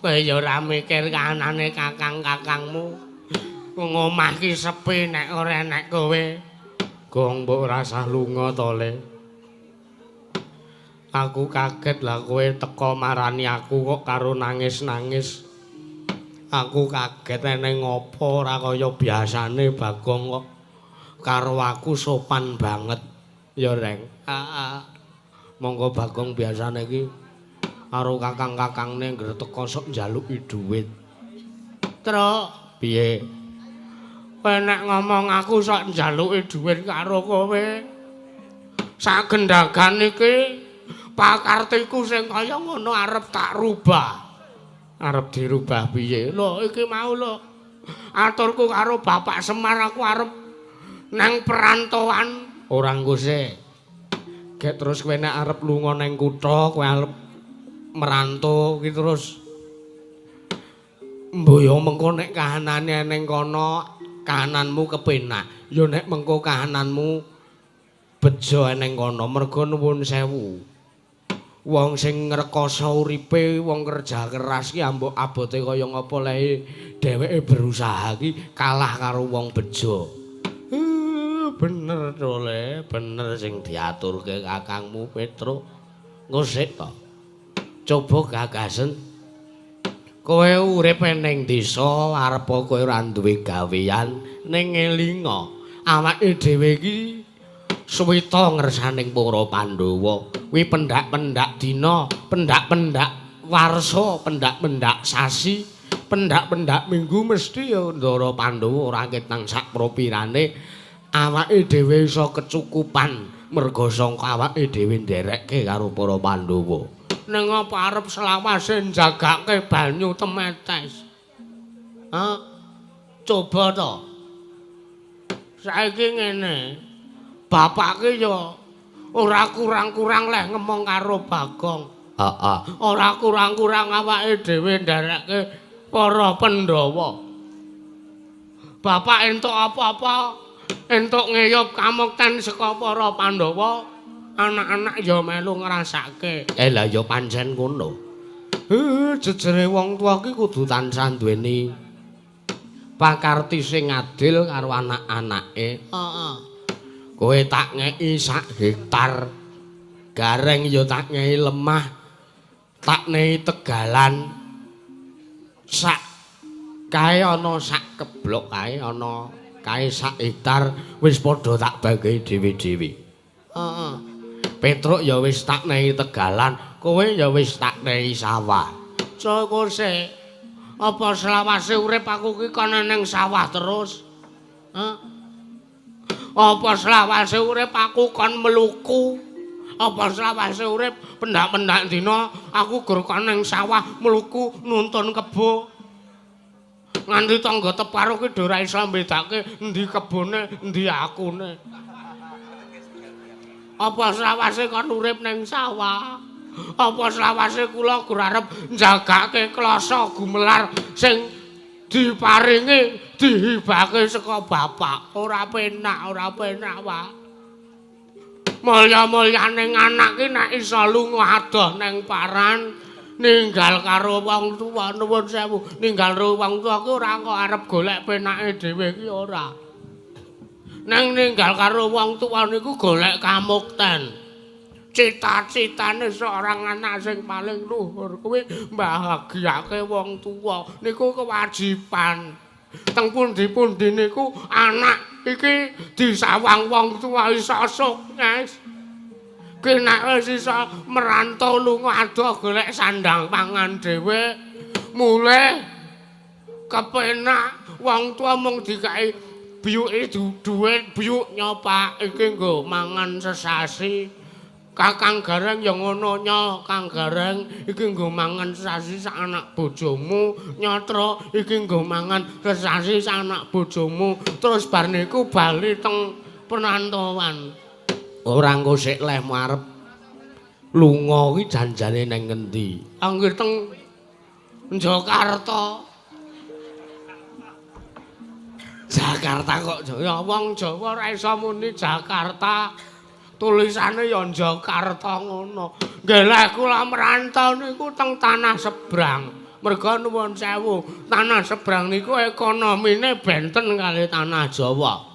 S3: kowe ya ora mikir kahanane kakang-kakangmu. Wong omah ki sepi nek ora enek kowe. Gong mbok ora usah lunga to, Le. Aku kaget lah kowe teko marani aku kok karo nangis-nangis. Aku kaget eneng ngopo ora kaya biasane Bagong kok karo aku sopan banget. Ya, Reng. Heeh. Monggo Bagong biasane iki karo kakang-kakangne ngger teko sok njaluki dhuwit. Truk, piye? Kowe nek ngomong aku sok njaluki dhuwit karo kowe. Sak gendagan iki pakartiku sing kaya ngono arep tak rubah. Arep dirubah piye? Lho iki mau lho. Aturku karo Bapak Semar aku arep nang perantauan. Ora nggo sik. Gek terus kowe nek arep lunga nang kutha, kowe arep merantau ki terus mbuh ya mengko nek kahanane ning kono kahananmu kepenak. Ya nek mengko kahananmu bejo ning kono mergo nuwun sewu. Wong sing ngrekoso uripe, wong kerja keras ki ambok abote kaya ngapa lehe dheweke berusaha ki kalah karo wong bejo. Bener to, Le, bener sing diaturke kakangmu Petruk. Engko sik to. Coba gagasen. Kowe urip ning desa arep kowe ora duwe gawean ning elinga awake dhewe iki suwita ngersaning para Pandhawa. Kuwi pendak-pendak dina, pendak-pendak warsa, pendak-pendak sasi, pendak-pendak minggu mesti ya Ndara Pandhawa ora ketang sak propirane awake dhewe iso kecukupan merga sangka awake dhewe nderekke karo para Pandhawa. Ning apa arep selawase njagake banyu temetes? Ha? Coba to. Saiki ngene. Bapak ki ya ora kurang-kurang leh ngomong karo Bagong. Heeh. Ora kurang-kurang awake dhewe nderekke para Pandhawa. Bapak entuk apa-apa, entuk ngeyup kamukten saka para Pandhawa, anak-anak ya melu ngrasake. Lah ya pancen ngono. Jejere wong tuwa ki kudu tansah duweni pakarti sing adil karo anak-anake. Heeh. Kowe tak ngeki sak hektar. Gareng ya tak ngeki lemah. Tak nehi tegalan. Sak kae ana sak keblok kae ana kae sak hektar wis padha tak bagi dhewe-dhewe. Heeh. Petruk ya wis tak nehi tegalan, kowe ya wis tak nehi sawah. Cukup sik. Apa selawase urip aku ki kono ning sawah terus? Hah? Apa selawase urip aku kon mluku? Apa selawase urip pendak-pendak dina aku gur kon ning sawah mluku nuntun kebo? Nganti tangga teparo ki ora iso mbedake endi kebone, endi akune. Apa selawase kon urip ning sawah? Apa selawase kula gur arep njagake klasa gumelar sing diparingi dihibake saka bapak? Ora penak, ora penak, Pak. Mulya-mulyane anak ki nek iso lunga adoh ning paran, ninggal karo wong tuwa, nuwun sewu, ninggal karo wong tuwa ki ora kok arep golek penake dhewe ki ora. Neng ninggal karo wong tuwa niku golek kamukten. Cita-citane seorang anak sing paling luhur kuwi mbahagiake wong tuwa niku kewajiban. Teng pundi-pundi niku anak iki disawang wong tuwa iso sukses.
S4: Ki nek wis iso merantau lunga adoh golek sandang pangan dhewe, mulih kepenak wong tuwa mung dikai biyuke dhuwit, biyuk nyopak iki nggo mangan sesasi. Kakang Gareng ya ngono nyo, Kang Gareng iki nggo mangan sesasi sak anak bojomu, nyotro iki nggo mangan sesasi sak anak bojomu. Terus bar niku bali teng perantauan.
S3: Ora engko sik lehmu arep lunga kuwi janjane nang ngendi?
S4: Anggere teng Jakarta. Jakarta kok ya wong Jawa ora iso muni Jakarta. Tulisane ya Jakarta ngono. Nggih lha kula merantau niku teng tanah sebrang. Merga nuwun sewu, tanah sebrang niku ekonomine benten kali tanah Jawa.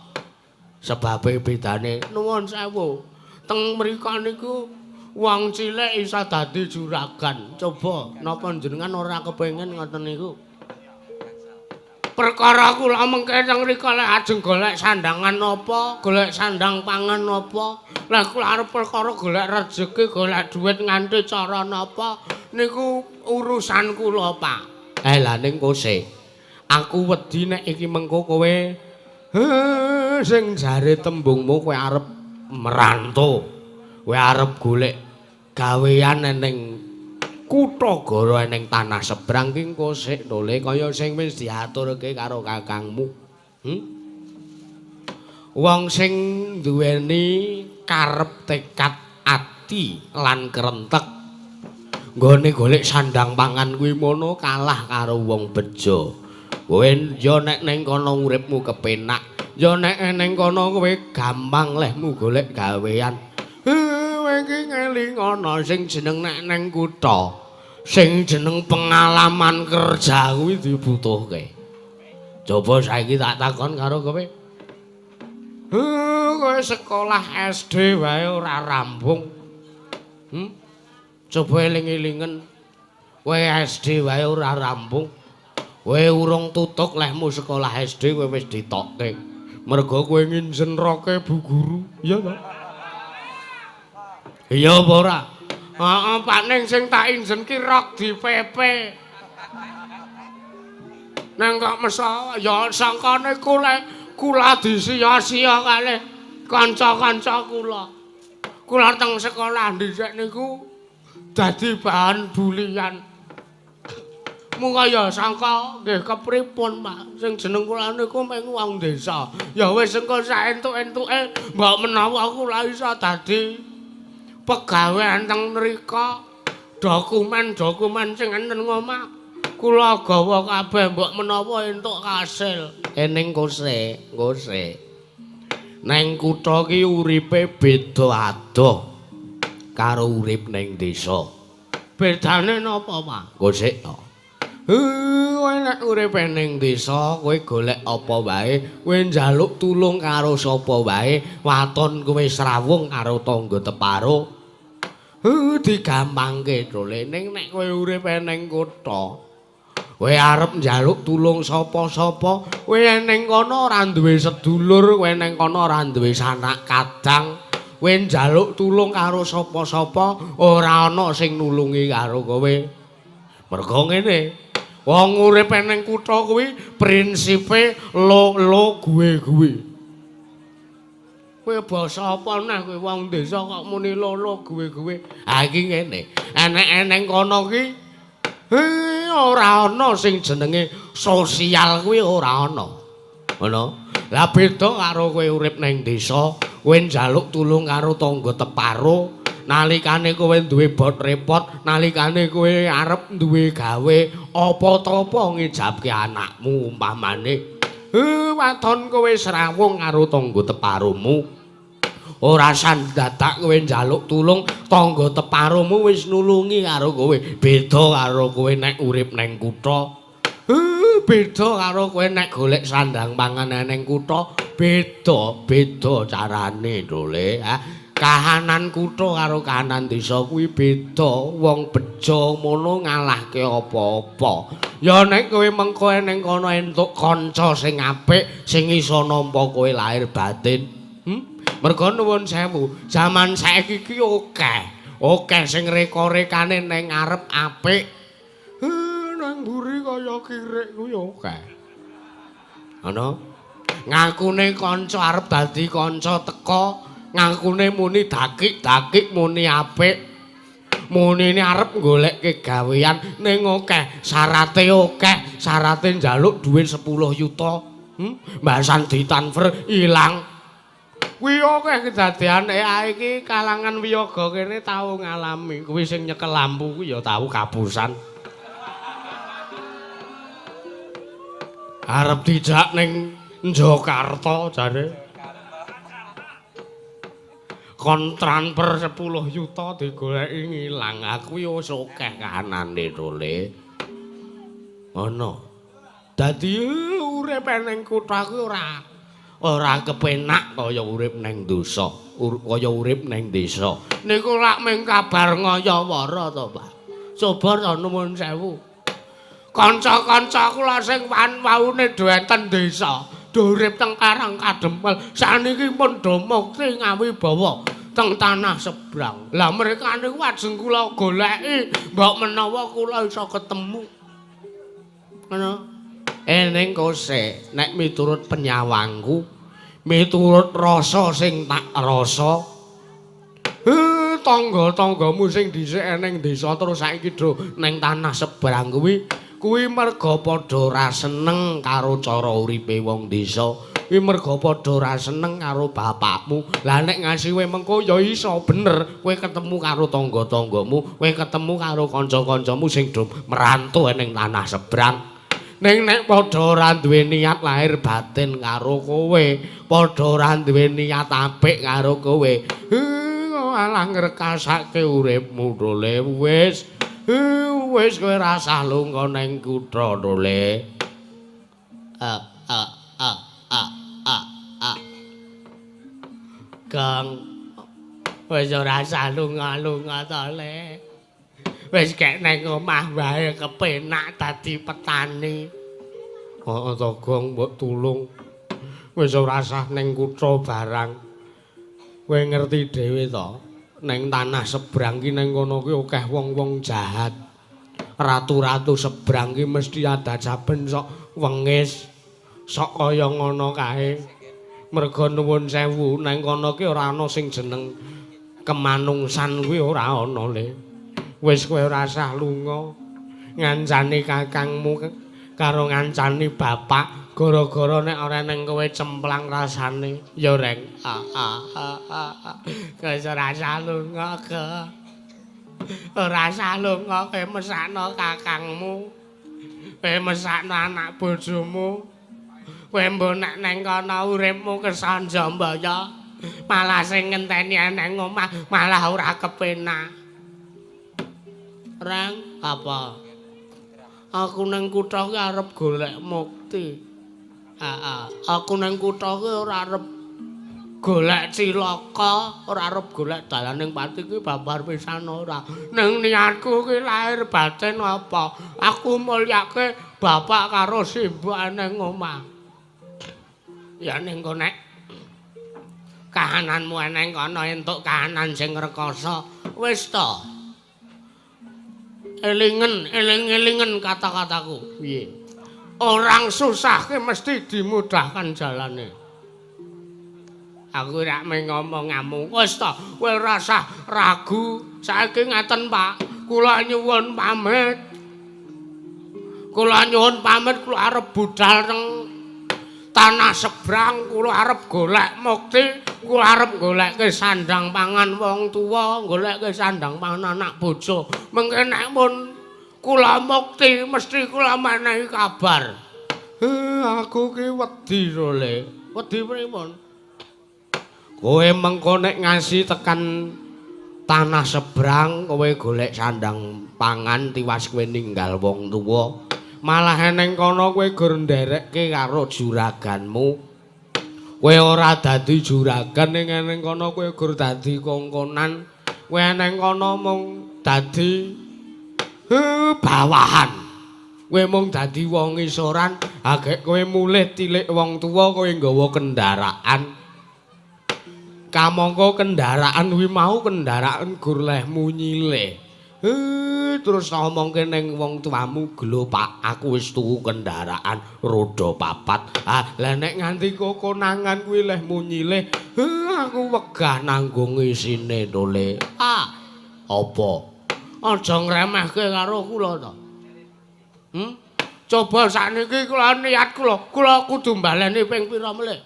S3: Sebabe bedane
S4: nuwun sewu. Teng mriku niku wong cilik iso dadi juragan. Coba napa jenengan ora kepengin ngoten niku? Perkara kula mengke teng mriku lek ajeng golek sandangan napa, golek sandang pangan napa, lek kula arep perkara golek rejeki, golek dhuwit nganti cara napa niku urusan kula, Pak.
S3: Lah ning kose. Aku wedi nek iki mengko kowe sing jare tembungmu kowe arep merantau. Kowe arep golek gawean ning kutha gara ning tanah sebrang ki engko sik dole kaya sing wis diaturke karo kakangmu. Wong sing duweni karep tekad ati lan krentek nggone golek sandang pangan kuwi mono kalah karo wong bejo. Kowe ya nek ning kono uripmu kepenak, ya nek ning kono kowe gampang lehmu golek gawean. Kowe iki ngeling ana sing jeneng nek ning kutha, sing jeneng pengalaman kerja kuwi dibutuhke. Coba saiki tak takon karo kowe.
S4: Kowe sekolah SD wae ora rampung. Coba eling-elingen. Kowe SD wae ora rampung.
S3: Kowe urung tutuk lehmu sekolah SD kowe wis ditokke. Mergo kowe nginjen roke bu guru, iya ta? Iya apa ora?
S4: Heeh, Pak, ning sing tak injen ki rok di PP. Nang kok meso ya sangkane kula disia-sia kalih kanca-kanca kula. Kula teng sekolah dhisik niku dadi bahan bulian. Mung kaya sangka nggih kepripun, Pak? Sing jeneng kula niku mung wong desa. Ya wis engko sak entuk-entuke mbok menawa kula iso dadi pegawean teng mriko, dokumen-dokumen sing enten omah kula gawa kabeh mbok menawa entuk kasil.
S3: Ning kose, kose. Neng kutha ki uripe beda adoh karo urip ning desa.
S4: Bedane napa, Pak?
S3: Kose to. Kowe nek uripe ning desa, kowe golek apa wae, kowe njaluk tulung karo sapa wae, waton kowe srawung karo tangga teparo. Digampangke dole. Ning nek kowe uripe ning kutha, kowe arep njaluk tulung sapa-sapa, kowe ning kono ora duwe sedulur, kowe ning kono ora duwe sanak kadang, kowe njaluk tulung karo sapa-sapa, ora ana sing nulungi karo kowe. Mergo ngene, wong uripe ning kutha kuwi prinsipe lo-lo gue-gue.
S4: Kowe basa apa neh kowe wong desa kok muni lo-lo gue-gue?
S3: Ha iki ngene, enek-eneng kono ki ora ana sing jenenge sosial kuwi ora ana. Ngono. Lah beda karo kowe urip ning desa, kowe njaluk tulung karo tangga teparo, nalikane kowe duwe bot repot, nalikane kowe arep duwe gawe apa ta apa ngijabke anakmu umpamane. Waton kowe srawung karo tangga teparomu. Ora sandadak kowe njaluk tulung, tangga teparomu wis nulungi karo kowe. Beda karo kowe nek urip neng kutha. Beda karo kowe nek golek sandang pangan neng kutha. Beda, beda carane dole, ha. Kahanan kutha karo kahanan desa kuwi beda. Wong bejo mono ngalahke apa-apa. Ya nek kowe mengko ning kono entuk kanca sing apik, sing iso nampa kowe lahir batin.
S4: Merga nuwun sewu, jaman saiki iki akeh. Akeh sing reka-rekane ning ngarep apik. Nang mburi kaya kirik kuwi akeh. Ana ngakune kanca arep dadi kanca teka, ngakune muni dakik-dakik muni apik. Munine arep golekke gawean ning akeh, syarate akeh, syarate njaluk dhuwit 10 yuta. Mbasan ditransfer ilang. Kuwi akeh kedadean iki kalangan wiyaga kene tau ngalami. Kuwi sing nyekel lampu kuwi ya tau kapusan. Arep dijak ning Jakarta jare. Kon transfer 10 yuta digoleki ngilang. Aku ya wis akeh kahanane to, Le. Ngono. Dadi urip ning kutha kuwi ora kepenak kaya urip ning desa, kaya urip ning desa. Niku lak mung kabar ngayawara to, Pak. Coba to nuwun sewu. Kanca-kanca kula sing waune do enten desa, do urip teng Karang Kadempel, saniki pun do mukti ngawibawa teng tanah sebrang. Lah mereka niku ajeng kula goleki, mbok menawa kula iso ketemu. Ngono. Ning kose nek miturut penyawangku, miturut rasa sing tak rasa, tangga-tanggamu sing dhisik ning desa terus saiki do ning tanah sebrang kuwi, kuwi merga padha ora seneng karo cara uripe wong desa, kuwi merga padha ora seneng karo bapakmu. Lah nek ngasi kowe mengko ya iso bener kowe ketemu karo tangga-tanggamu, kowe ketemu karo kanca-kancamu sing do merantau ning tanah sebrang. Ning nek padha ora duwe niat lahir batin karo kowe, padha ora duwe niat apik karo kowe, alah ngrekasake uripmu to, Le. Wis, wis kowe rasah lunga ning kutha to, Le. A a a a a a. Kang wis ora usah lunga-lunga to, Le. Wis kek nang omah wae kepenak dadi petani. Heeh to, Gong, mbok tulung. Wis ora usah ning kutha barang. Kowe ngerti dhewe to, ning tanah sebrang ki ning kono ki akeh wong-wong jahat. Ratu-ratu sebrang ki mesti ada saben sok wengis, sok kaya ngono kae. Merga nuwun sewu, nang kono ki ora ana sing jeneng kemanungsan kuwi ora ana, Le. Wis kowe ora usah lunga ngancani kakangmu karo ngancani bapak, gara-gara nek ora neng kowe cemplang rasane ya, Reng. A a a a. Kowe ora usah lunga, Ge. Ora usah lunga, kowe mesakno kakangmu. Kowe mesakno anak bojomu. Kowe mbok nek neng kono uripmu kesanjambaya, malah sing ngenteni neng omah malah ora kepenak. Reng, apa? Aku nang kutha ki arep golek mukti. Heeh, aku nang kutha ki ora arep golek cilaka, ora arep golek dalaning pati ki babar pisan ora. Ning niatku ki lahir batin apa? Aku mulyake bapak karo simbok nang omah. Ya ning kono nek kahananmu nang kono entuk kahanan sing rekoso, wis to. Elingen, eling-elingen kata-kataku. Piye? Orang susah ki mesti dimudahkan jalane. Aku ora mung ngomong ngamuk. Wis to, kowe ora usah ragu. Saiki ngaten, Pak. Kula nyuwun pamit. Kula nyuwun pamit, kula arep budal teng tanah sebrang, kula arep golek mukti, kula arep golekke sandang pangan wong tuwa, golekke sandang pangan anak bojo. Mengke nek pun kula mukti mesti kula menehi kabar. Aku ki wedi to, Le. Wedi pripun? Kowe mengko nek ngasi tekan tanah sebrang, kowe golek sandang pangan tiwas kowe ninggal wong tuwa. Malah neng kono kowe gur nderekke karo juraganmu. Kowe ora dadi juragan, ning neng kono kowe gur dadi kongkonan. Kowe neng kono mung dadi bawahan. Kowe mung dadi wong isoran, agek kowe mulih tilik wong tuwa kowe nggawa kendaraan. Kamangka kendaraan kuwi mau kendaraan gur lehmu nyilih. Terus ngomongke ning wong tuamu, "Gelo Pak, aku wis tuku kendaraan roda papat." Ah, lah nek nganti kokonangan kuwi lehmu nyilih, aku wegah nanggung isine to, Le. Ah, apa? Aja ngremehke karo kula to. Coba sakniki kula niat kula, kula kudu mbaleni ping pira melih.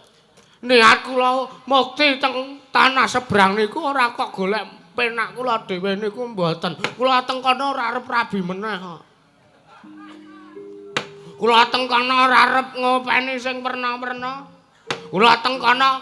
S4: Niat kula mukti teng tanah sebrang niku ora kok golek penak kula dhewe niku mboten. Kula teng kono ora arep rabi meneh kok. Kula teng kono ora arep ngopeni sing werna-werna. Kula teng kono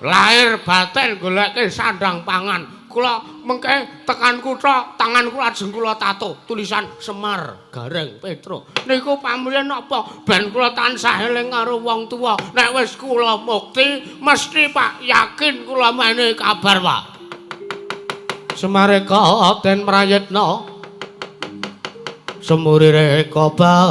S4: lahir batin goleke sandang pangan. Kula mengke tekan kutha tangan kula ajeng kula tato tulisan Semar Gareng Petro. Niku pamrih napa ben kula tansah eling karo wong tuwa. Nek wis kula mukti mesti Pak yakin kula menehi kabar Pak. Semareka den prayitna semurireka bali.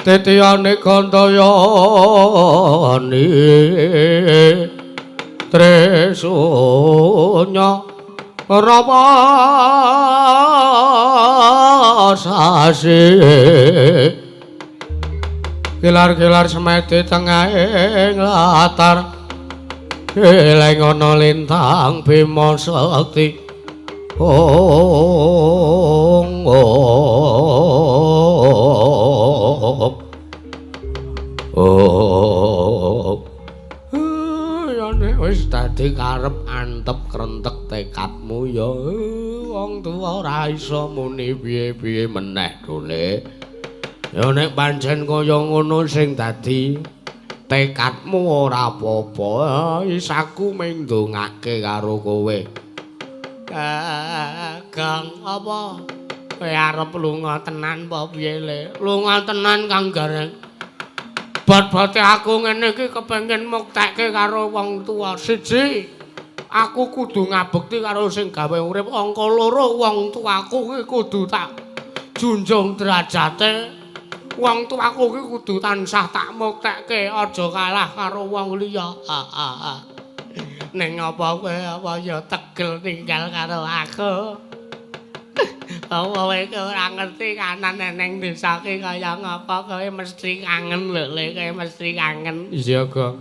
S4: Titiyane Gandayani Trisunya Rama sasi kilar-kilar semedi tengahing latar eleng ana lintang Bima Sakti. Ong ong ong. Ya nek wis dadi karep antep krentek tekadmu ya wong tuwa ora iso muni piye-piye meneh dole. Ya nek pancen kaya ngono sing dadi tekadmu ora apa-apa, isaku mung ndongake karo kowe. Gang apa? Kowe arep lunga tenan apa piye le? Lunga tenan Kang Gareng. Bot-bote aku ngene iki kepengin muktekke karo wong tuwa. Siji, aku kudu ngabekti karo sing gawe urip. Angka loro, wong tuaku iki kudu tak junjung derajate. Wong tuaku iki kudu tansah tak muktekke, aja kalah karo wong liya. Ning apa kowe apa ya tegel tinggal karo aku? Apa kowe ora ngerti kanan ning desa iki kaya ngapa? Kowe mesti kangen lho, Le, kowe mesti kangen. Iya, Gong.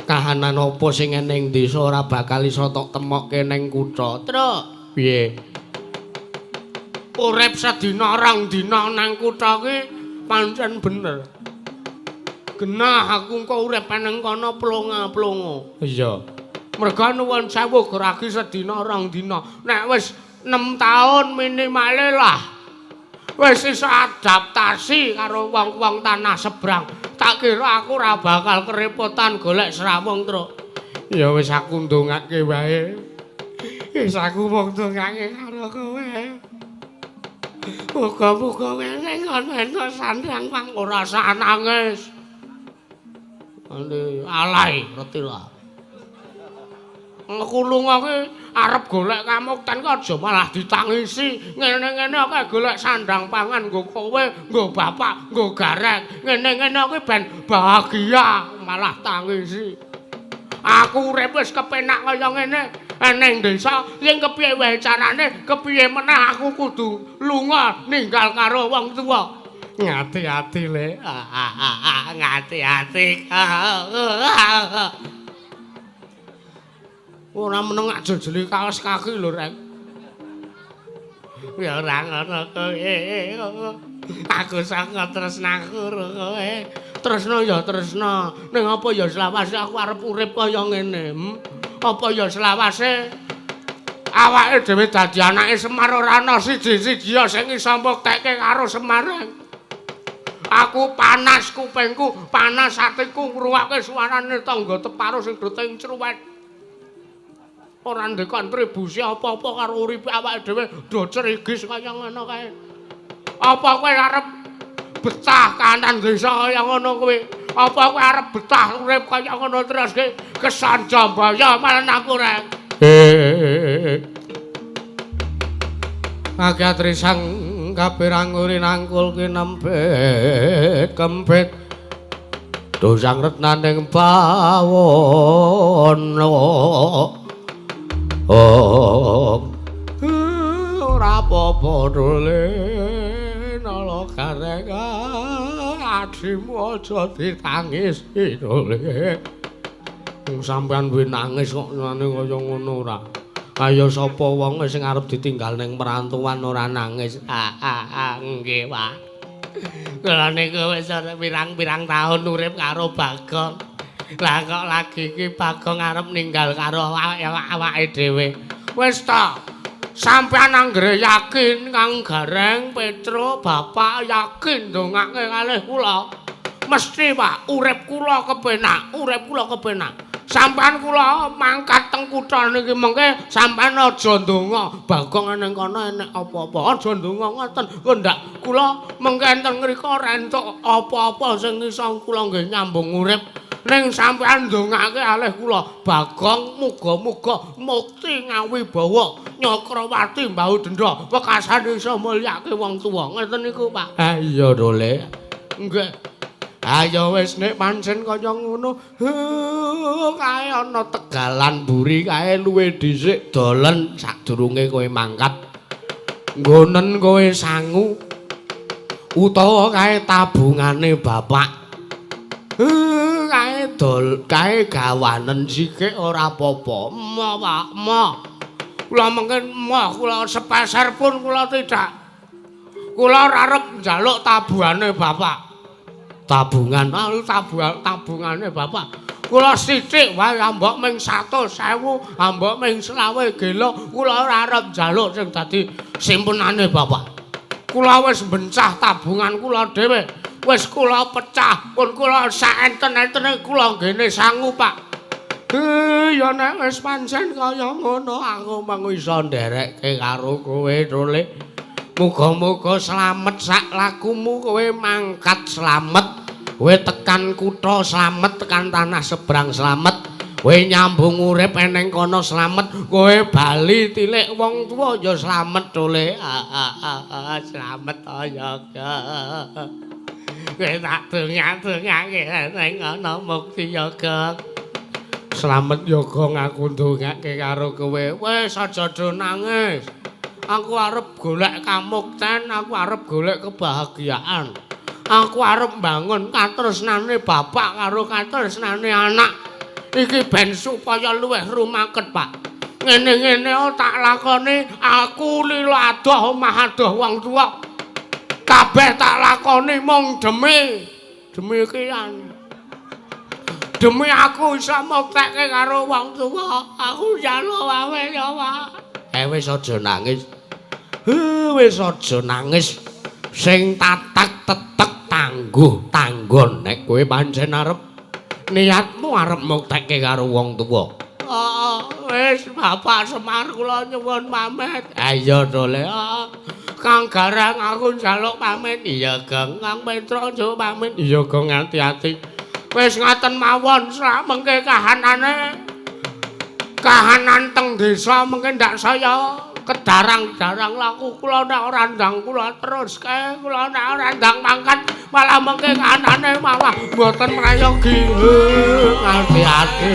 S4: Kahanan apa sing ning desa ora bakal iso tok temokke ning kutha. Truk, piye? Urip sedina rong dina nang kutha ki pancen bener. Genah aku engko urip nang kono plonga-plongo. Iya. Merga nuwun sewu geragi sedina rong dina. Nek wis 6 taun minimale lah. Wis iso adaptasi karo wong-wong tanah sebrang. Tak kira aku ora bakal kerepotan golek srawung, Truk. Ya wis aku ndongake wae. Wis aku mung ndongake karo kowe. Muga-muga kowe ning kono entuk sandang pang ora usah nangis. Alay reti lah. Aku lunga ki arep golek kamukten ki aja malah ditangisi. Ngene-ngene aku golek sandang pangan nggo kowe, nggo bapak, nggo Gareng. Ngene-ngene aku ben bahagia malah tangisi. Aku urip wis kepenak kaya ngene ning desa, yen kepiye wae carane, kepiye meneh aku kudu lunga ninggal karo wong tuwa. Ngati-ati le. Ngati-ati. Ora meneng jejeli kaos kaki lho, Rek. Ya ora ngono kowe. Aku saka tresnaku kowe. Tresna ya tresna. Ning apa ya selawase aku arep urip kaya ngene? Apa ya selawase awake dhewe dadi anake Semar ora ana siji-siji sing iso mbuktekke karo Semar. Aku panas kupingku, panas atiku ngrungokke suarane tangga teparo sing do cruwet. Ora ndek kontribusi apa-apa karo uripe awake dhewe do cerigis kaya ngono kae. Apa kowe arep betah kanan desa kaya ngono kuwi? Apa kowe arep betah urip kaya ngono terus ki? Kesan jambaya malah aku rek. Agatri sang kapirang rinangkul kinempit kempit dosang retnaning bawana. Oh, ora apa-apa dole nala gareng adimu aja ditangisi dole. Wong sampean kuwi nangis kok ngene kaya ngono ora. Kaya sapa wong sing arep ditinggal ning perantauan ora nangis. Nggih, Pak. Kula niku wis pirang-pirang taun urip karo Bagong. Lah kok lagi iki Bagong arep ninggal karo awake dhewe. Wis ta. Sampeyan anggere yakin Kang Gareng, Petro, Bapak yakin ndongake kalih kula. Mesti, Pak, urip kula kepenak, urip kula kepenak. Sampeyan kula mangkat teng kutha niki mengke sampeyan aja ndonga Bagong ning kono enek apa-apa. Aja ndonga ngoten. Kok ndak kula mengke enten ngriko ora entuk apa-apa sing iso kula nggih nyambung urip. Ning sampeyan ndongake alih kula Bagong muga-muga mukti ngawibawa Nyakrawati mbau denda wekasane iso mulyake wong tuwa. Ngoten niku, Pak. Ha iya, Dole. Nggih. Ayo wis nek pancen kaya ngono, kae ana tegalan mburi kae luwe dhisik dolen sadurunge kowe mangkat. Nggonen kowe sangu utawa kae tabungane bapak. Kae dol kae gawanen sithik ora apa-apa. Emoh, Pak, emoh. Kula mengken emoh, kula sepeser pun kula tidak. Kula ora arep njaluk tabuhane bapak. Tabungan, tabungane bapak. Kula sithik wae ambok ming 100.000, ambok ming 25 gelo, kula ora arep njaluk sing dadi simpenane bapak. Kula wis bencah tabungan kula dhewe. Wis kula pecah, pun kula saenten-entene kula nggene sangu, Pak. Ya nek wis pancen kaya ngono aku mung iso nderekke karo kowe, Dole. Muga-muga slamet sak lakumu, kowe mangkat slamet, kowe tekan kutha slamet, tekan tanah seberang slamet, kowe nyambung urip eneng kono slamet, kowe bali tilik wong tuwa ya slamet, Dole. Slamet ya. Kowe tak dongak-dongake ning ana mukti ya, Gong. Slamet ya, Gong, aku ndongake karo kowe. Wis aja do nangis. Aku arep golek kamukten, aku arep golek kebahagiaan. Aku arep mbangun katresnane bapak karo katresnane anak. Iki ben supaya luwih rumaket, Pak. Ngene-ngene tak lakoni aku lila adoh omah adoh wong tuwa. Kabeh tak lakoni mung demi demikian. Demi aku iso muktekke karo wong tuwa, aku njaluk wae ya, Pak. Wis aja nangis. Wis aja nangis. Sing tatak tetek tangguh tanggon nek kowe pancen arep niatmu arep muktekke karo wong tuwa. Wis Bapak Semar kula nyuwun pamit. Ayo Dole. Kang Garang aku njaluk pamit. Iya, Gong. Kang Petro njaluk pamit. Iya, Gong, ati-ati. Wis ngaten mawon sak mengke kahanane. Kahanan teng desa mengke ndak saya kedarang-darang laku kula nek ora ndang kula terus kae kula nek ora ndang mangkat malah mengke kahanane malah mboten prayogi. Ati-ati.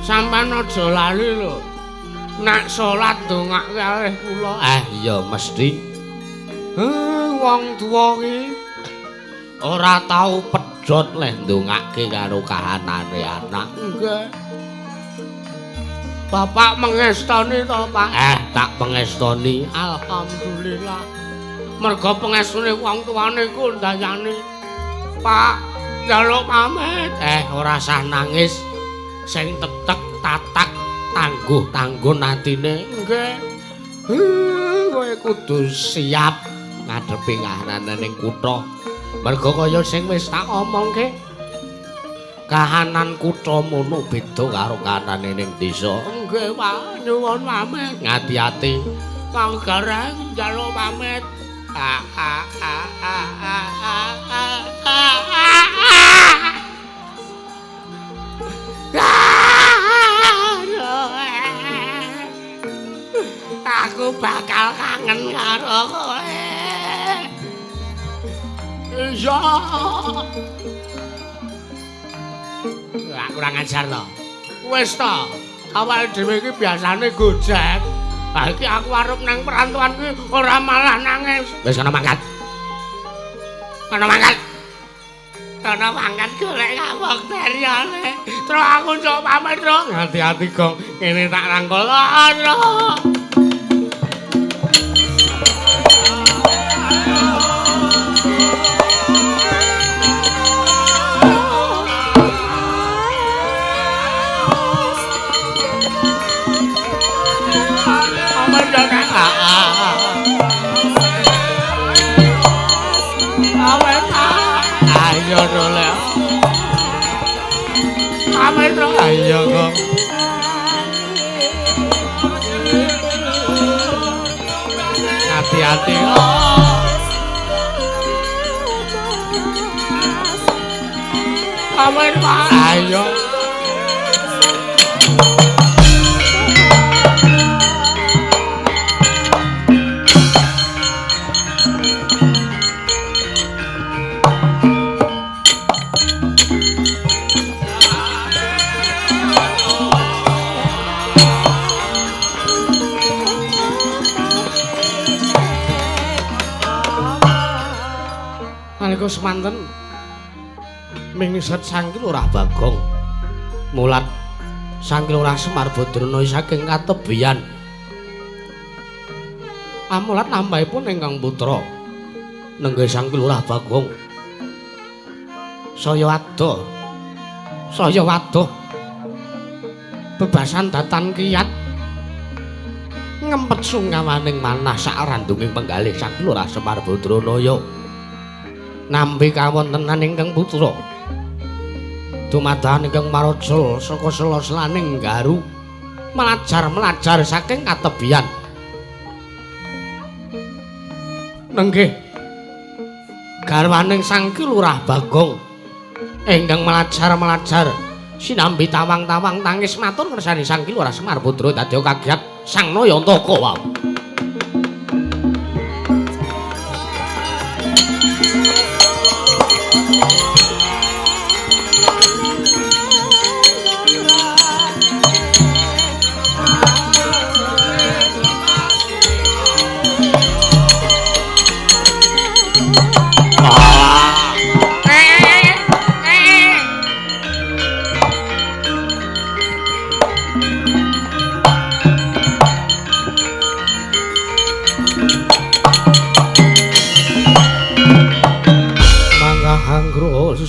S4: Sampeyan aja lali lho. Nek salat ndongake kalih kula. Iya mesti. Wong tuwa ki ora tau pedhot leh ndongake karo kahanane anak. Nggih. Bapak mengestoni to, Pak? Tak pengestoni. Alhamdulillah. Merga pengestone wong tuane iku ndayani. Pak, njaluk pamit. Ora usah nangis. Sing tetek tatak tangguh-tangguh atine. Nggih. Kowe kudu siap ngadepi kahanan ning kutha. Merga kaya sing wis tak omongke. Kahanan kutha mono beda karo kahanane ning desa. Nggih, Pak, nyuwun pamit. Ngati-ati. Kang Gareng njaluk pamit. Aku bakal kangen karo kowe. Iya. Kurang ajar to. Wis to. Awake dhewe iki biasane gojek. Ha iki aku arep nang perantauan kuwi ora malah nangis. Wis kono mangkat. Kono mangkat. Kono mangkat golek kabakteryane. Terus aku njok pamit, Truk. Hati-hati, Gong. Ngene tak rangkul. Aduh. Ayo kok. Hati-hati. Amin, Pak. Ayo. Nalika semanten mingset Sang Lurah Bagong mulat Sang Lurah Semar Badrana saking katebian amulat lampahipun ingkang putra nenggih Sang Lurah Bagong saya adoh bebasan datan kiyat ngempet sungkawaning manah sak randunging penggalih Sang Lurah Semar Badranaya nampi kawontenan ingkang putra dumadakan ingkang marajal saka sela-selaning garu melajar-melajar saking katebian nenggih garwaning Sang Ki Lurah Bagong ingkang melajar-melajar sinambi tawang-tawang tangis matur ngersani Sang Ki Lurah Semar Putra dadi kagiat Sang Nayantaka wau.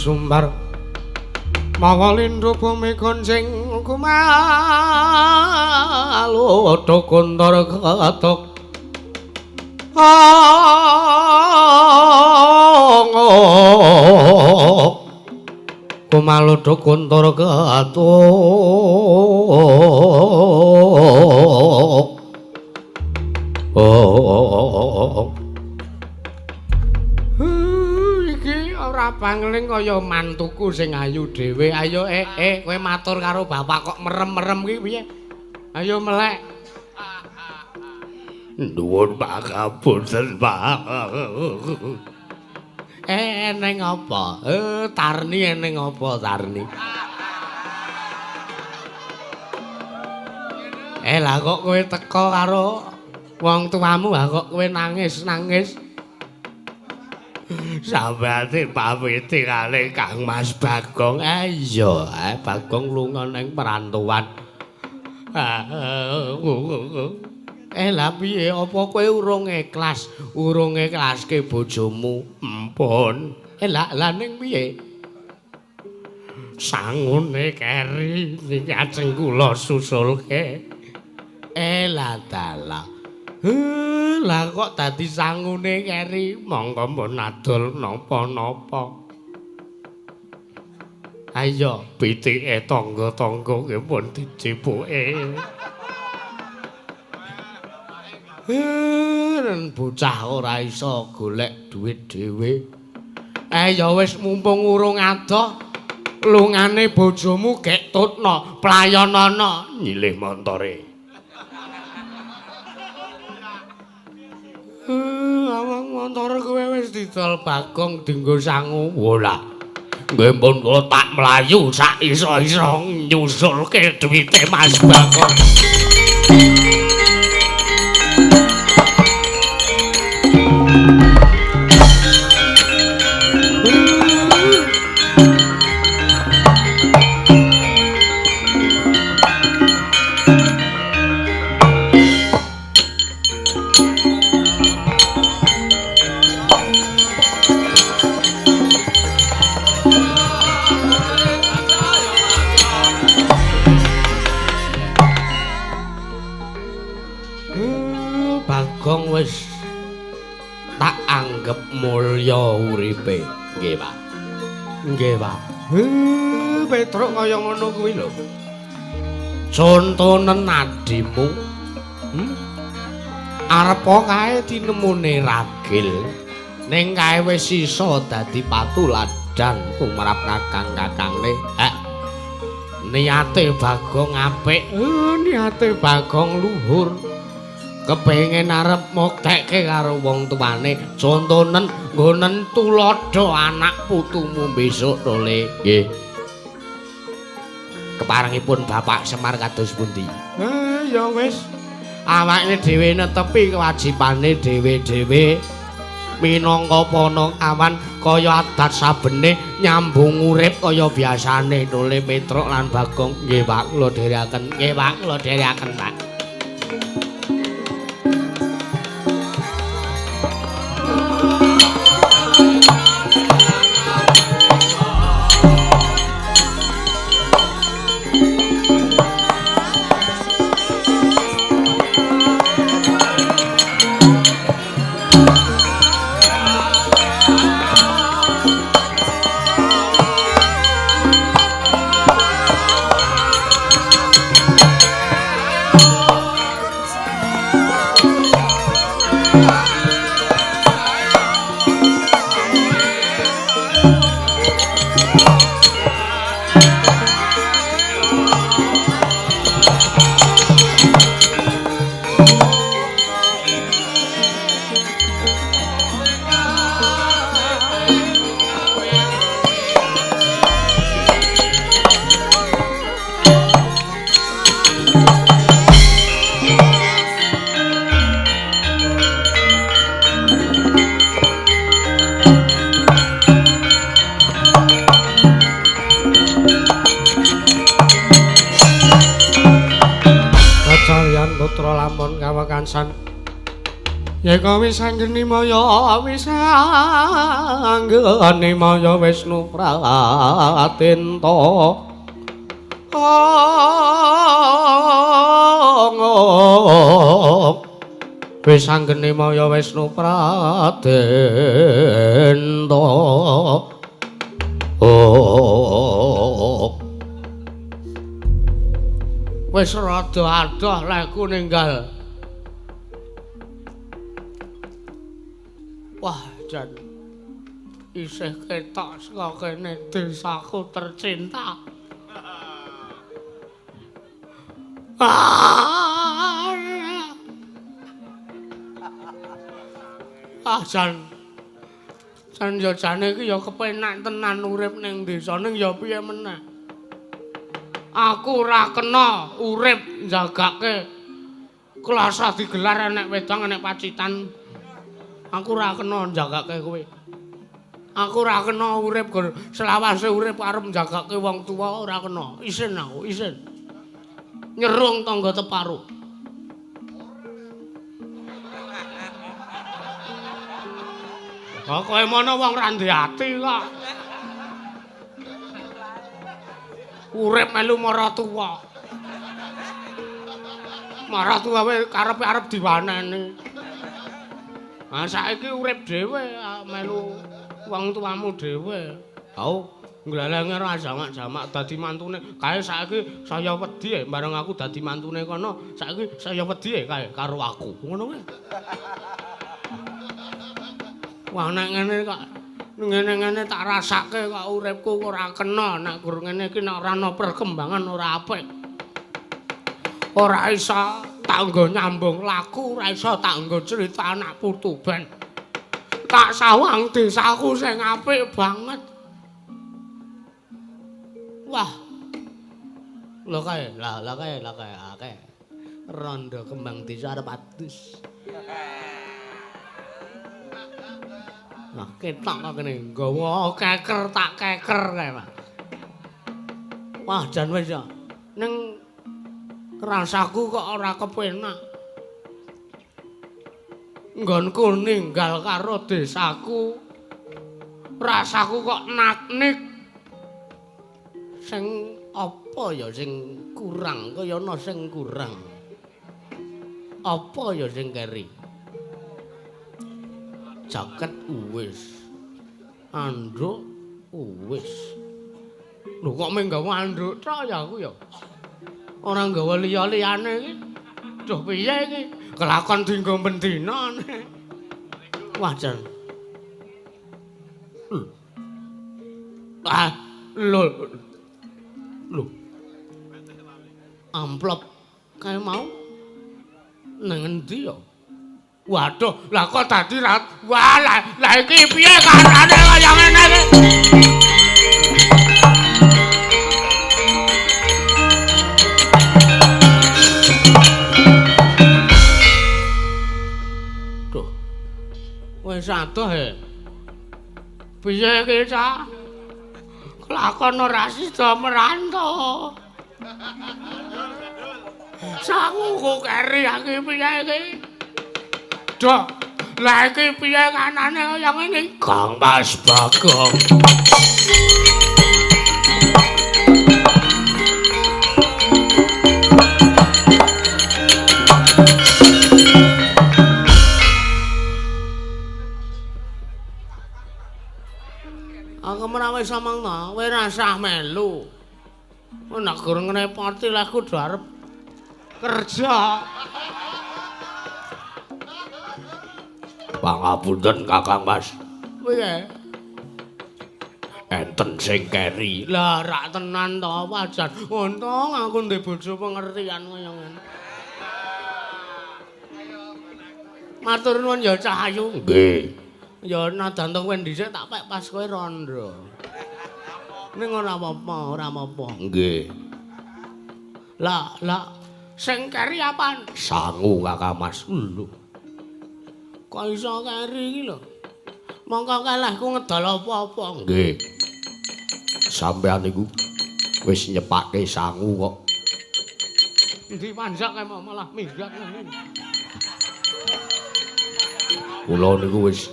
S4: Sumbar mawa lindhu bumi gonjing kumalu kuntur ketok kumalu kuntur ketok pangling kaya mantuku sing ayu dhewe. Ayo kowe matur karo bapak kok merem-merem ki piye? Ayo melek. Nuwun pangapunten, Pak. Eneng apa? Tarni eneng apa Tarni? Lah kok kowe teko karo wong tuamu, ha kok kowe nangis-nangis? Sambate pamit kali Kang Mas Bagong. Iya, Bagong lunga ning perantauan. Lah piye apa kowe urung ikhlas? Urung ikhlaske bojomu? Empun. Lah lah ning piye? Sangune keri niki ajeng kula susulke. Lah dalah. Lah kok dadi sangune keri? Monggo mbon adol napa-napa. Ayo pitike tangga-tangga nggih pun dijipuke. Bocah ora iso golek dhuwit dhewe. Ya wis mumpung urung adoh lungane bojomu gek tutno, playanana nyilih montore. Awang montore kowe wis didol Bagong dienggo sangu. Wolah. Nggih pun kula tak mlayu sak iso-iso nyusulke duwite Mas Bagong. Bagong wis tak anggep mulya uripe. Nggih, Pak. Nggih, Pak. Petruk kaya ngono kuwi lho. Contonen adimu. Arepa kae tinemune ragil. Ning kae wis iso dadi patuladan tumrap kakang-kakangne. Niate Bagong apik, niate Bagong luhur. Kepengin arep muktekke karo wong tuane, contonen nggonen tuladha anak putumu besok to, Le. Nggih. Keparengipun Bapak Semar kados pundi? Ya wis. Awake dhewe netepi kewajibane dhewe-dhewe minangka panakawan kaya adat sabene nyambung urip kaya biasane to, Le. Petruk lan Bagong. Nggih, Pak, kula dherekaken. Nggih, Pak, kula dherekaken, Pak. Yeka wis anggeni maya wis anggeni maya Wisnu Pratenta. Wis anggeni maya Wisnu Pratenta. Wis rada adoh lehku ninggal. Wah, jan isih ketok saka kene desaku tercinta. Ah, jan. Jan ya jane iki ya kepenak tenan urip ning desa ning ya piye meneh. Aku ora kena urip njagake klasa digelar enek wedang enek pacitan. Aku ora kena njagake kowe. Aku ora kena urip selawase urip arep njagake wong tuwa ora kena. Isin aku, isin. Nyerung tangga teparo. Kok kowe mono wong ra ndek ati kok. Urip melu maratuwa. Maratuwa wae karepe arep diwaneni. Ah saiki urip dhewe melu wong tuamu dhewe. Tau nglelenge ra jamak-jamak dadi mantune. Kae saiki saya wedi bareng aku dadi mantune kono, saiki saya wedi kae karo aku. Ngono kuwi. Wah nek ngene kok ngene-ngene tak rasake kok uripku ora kena nek gur ngene iki nek ora ana perkembangan ora apik. Ora iso tak nggo nyambung laku, ora iso tak nggo cerita anak putu ben. Tak sawang desaku sing apik banget. Wah. Lho kae, lah lah kae, lah kae akeh. Rondo kembang desa arep adus. Lah ketok kok kene nggawa keker tak keker kae, Pak. Wah, jan wis ya. Ning rasaku kok ora kepenak. Nggonku ninggal karo desaku. Rasaku kok naknik. Sing apa ya sing kurang, kaya ana sing kurang. Apa ya sing keri? Jaket wis. Anduk wis. Lho kok mung nggawa anduk tok ya aku ya. Ora nggawa liya-liyane iki. Duh piye iki? Kelakon dienggo bendina. Wah jan. Ah, lho. Lho. Amplop kae mau nang endi ya? Waduh, lah kok dadi wah lah iki piye karane kaya ngene iki? Duh. Wis adoh e. Piye iki, Cak? Kelakon ora sida merantau. Sanguku keri iki piye iki? Duh, lah iki piye kanane kaya ngene? Kang Mas Bagong. Aku menawa wis omong to, kowe ora usah melu. Nek gur ngrepoti lah aku do arep kerja.
S3: Pangapunten Kakang Mas.
S4: Piye?
S3: Enten sing keri.
S4: Lah rak tenan to wajan. Untung aku ndek bojo pengertian kaya ngene. Matur nuwun ya Cah Ayu.
S3: Nggih.
S4: Ya nadan to kowe dhisik tak pek pas kowe rondo. Ning ora apa-apa, ora apa-apa.
S3: Nggih.
S4: Lah, lah sing keri apaan?
S3: Sangu Kakang Mas.
S4: Lho. Kok iso keri iki lho? Mongko kalahku ngedol apa-apa.
S3: Nggih. Sampeyan niku wis nyepake sangu kok.
S4: Endi panjak kae malah minggat ngene.
S3: Kula niku wis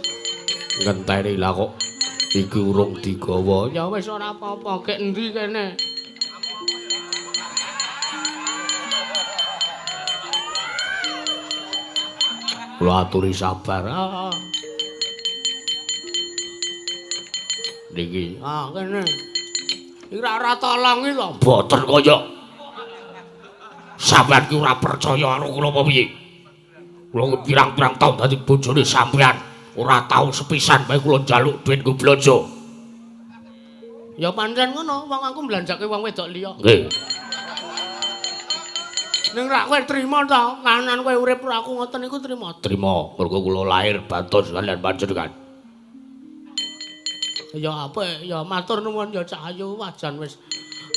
S3: ngenteni lah kok iki urung digawa.
S4: Ya wis ora apa-apa, gek endi kene?
S3: Kula aturi sabar. Niki.
S4: Ah kene. Iki ora tolong iki to.
S3: Mboten kaya. Sampeyan ki ora percaya karo kula apa piye? Kula pirang-pirang taun dadi bojone sampeyan, ora tau sepisan bae kula njaluk dhuwit nggo blanja.
S4: Ya pancen ngono, wong aku mblanjake wong wedok liya.
S3: Nggih.
S4: Ning rak kowe trima to, kanan kowe urip ora aku ngoten niku trima.
S3: Trima, mergo kula lahir bantos kaliyan panjenengan.
S4: Ya apik, ya matur nuwun ya Cah Ayu wajan wis.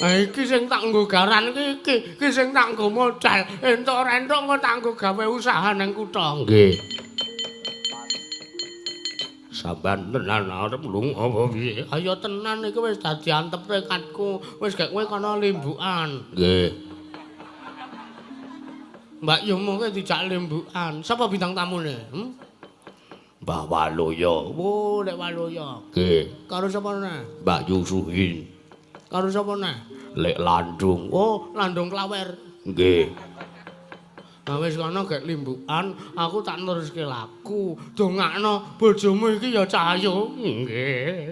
S4: Iki sing tak nggo garan iki, iki sing tak nggo modal. Entuk ora entuk engko tak nggo gawe usaha ning kutha.
S3: Nggih. Sampeyan tenan arep lunga apa piye?
S4: Ayo tenan iki wis dadi antep tekadku. Wis gek kowe kana limbukan.
S3: Nggih.
S4: Mbak Yumu kuwi dijak limbukan. Sapa bintang tamune?
S3: Mbah Waluya.
S4: Oh, Lek Waluya.
S3: Nggih.
S4: Karo sapa neh?
S3: Mbak Yusuhin.
S4: Karo sapa neh?
S3: Lek Landung.
S4: Oh, Landung Klawer.
S3: Nggih.
S4: Nah wis kono gek limbukan, aku tak neruske laku. Dongakno bojomu iki ya Cahyo. Nggih.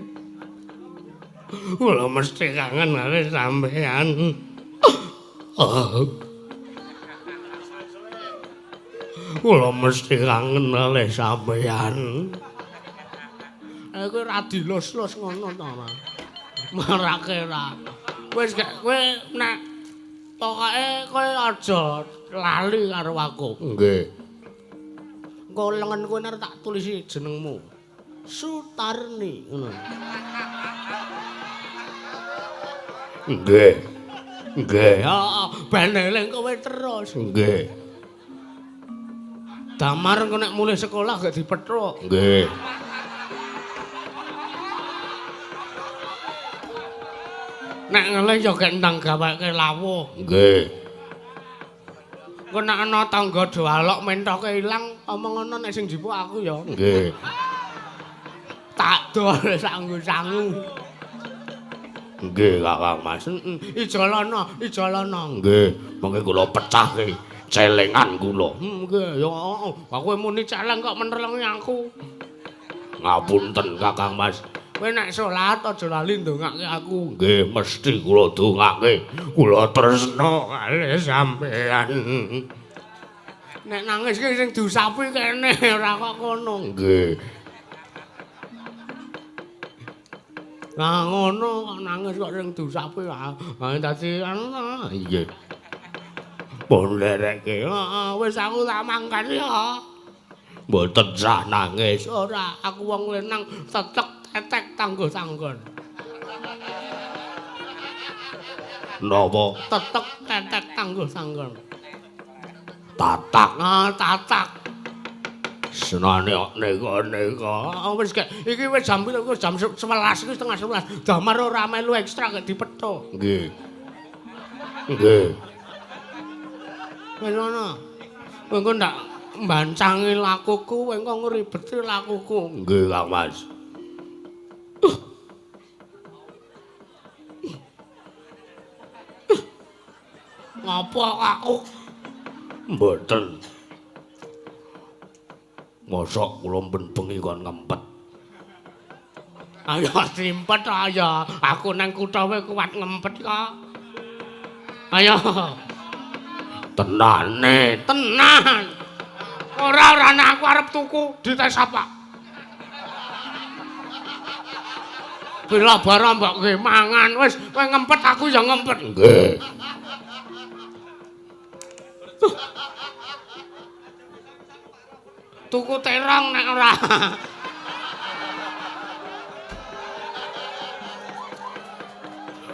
S4: Kula mesti kangen karo sampean. Kula mesti kangen kalih sampean. Kowe ora dilus-lus ngono to, Mas. Marake ra. Wis gek kowe nek pokoke kowe aja lali karo aku.
S3: Nggih.
S4: Engko lengen kowe nek tak tulisi jenengmu. Sutarni ngono.
S3: Nggih. Nggih.
S4: Heeh, ben eling kowe terus.
S3: Nggih.
S4: Damar engko nek mulih sekolah gak dipethuk.
S3: Nggih.
S4: Nek ngelih ya gek ndang gaweke lawuh.
S3: Nggih.
S4: Engko nek ana tangga do alok mentoke ilang, omong ngono nek sing njipuk aku ya.
S3: Nggih.
S4: Tak dol sanggu-sangu.
S3: Nggih, Kakang Mas.
S4: Ijolana, ijolana.
S3: Nggih, mengke kula pecahke celengan kula.
S4: Nggih, ya heeh. Kowe muni celeng kok menelengi aku.
S3: Ngapunten, Kakang Mas.
S4: Kowe nek salat aja lali ndongake aku.
S3: Nggih, mesti kula dongake. Kula tresna
S4: kalih sampean. Nek nangis ki sing diusapi kene ora kok kono.
S3: Nggih.
S4: Nah ngono kok nangis kok sing diusapi. Ah dadi anu ta.
S3: Nggih. Pun lerekke.
S4: Heeh, wis aku tak mangkat ya.
S3: Mboten sah nangis.
S4: Ora, aku wong lanang tetek tetek tanggo-tanggon.
S3: Napa?
S4: Tetek tetek tanggo-tanggon.
S3: Tatak.
S4: Ah, tatak.
S3: Senane neka-neka.
S4: Oh, wis gek iki wis jam piro? Wis jam 11 iki 10:30. Damar ora melu ekstra gek dipethuk.
S3: Nggih. Nggih.
S4: Wis ngono. Kowe engko ndak mbancangi lakuku, kowe engko ngribeti lakuku.
S3: Nggih, Kang Mas.
S4: Ngapa aku?
S3: Mboten. Mosok kula ben bengi kon ngempet.
S4: Ayo simpet ayo. Aku nang kutha wae kuat ngempet kok. Ayo.
S3: Tenane,
S4: tenan. Ora nek aku arep tuku dites apa? Bila bara mbok nggih mangan wis kowe ngempet aku ya ngempet.
S3: Nggih.
S4: Tuku terong nek ora.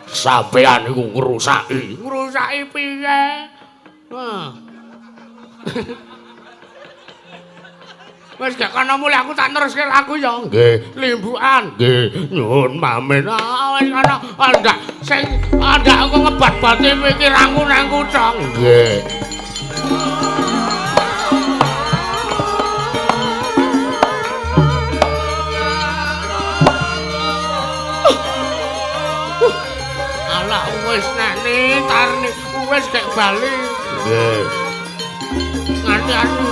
S3: Sampeyan iku ngrusaki.
S4: Ngrusaki piye? Hah. Wis gak kono mulih aku tak neruske laku ya.
S3: Nggih.
S4: Limbukan.
S3: Nggih, nyuwun pamit.
S4: Ah wis kono ndak sing ndak aku ngebat-bati pikiranku nang kutha.
S3: Nggih.
S4: Alah wis nani tarni wis gek bali.
S3: Nggih.
S4: Nganti aku.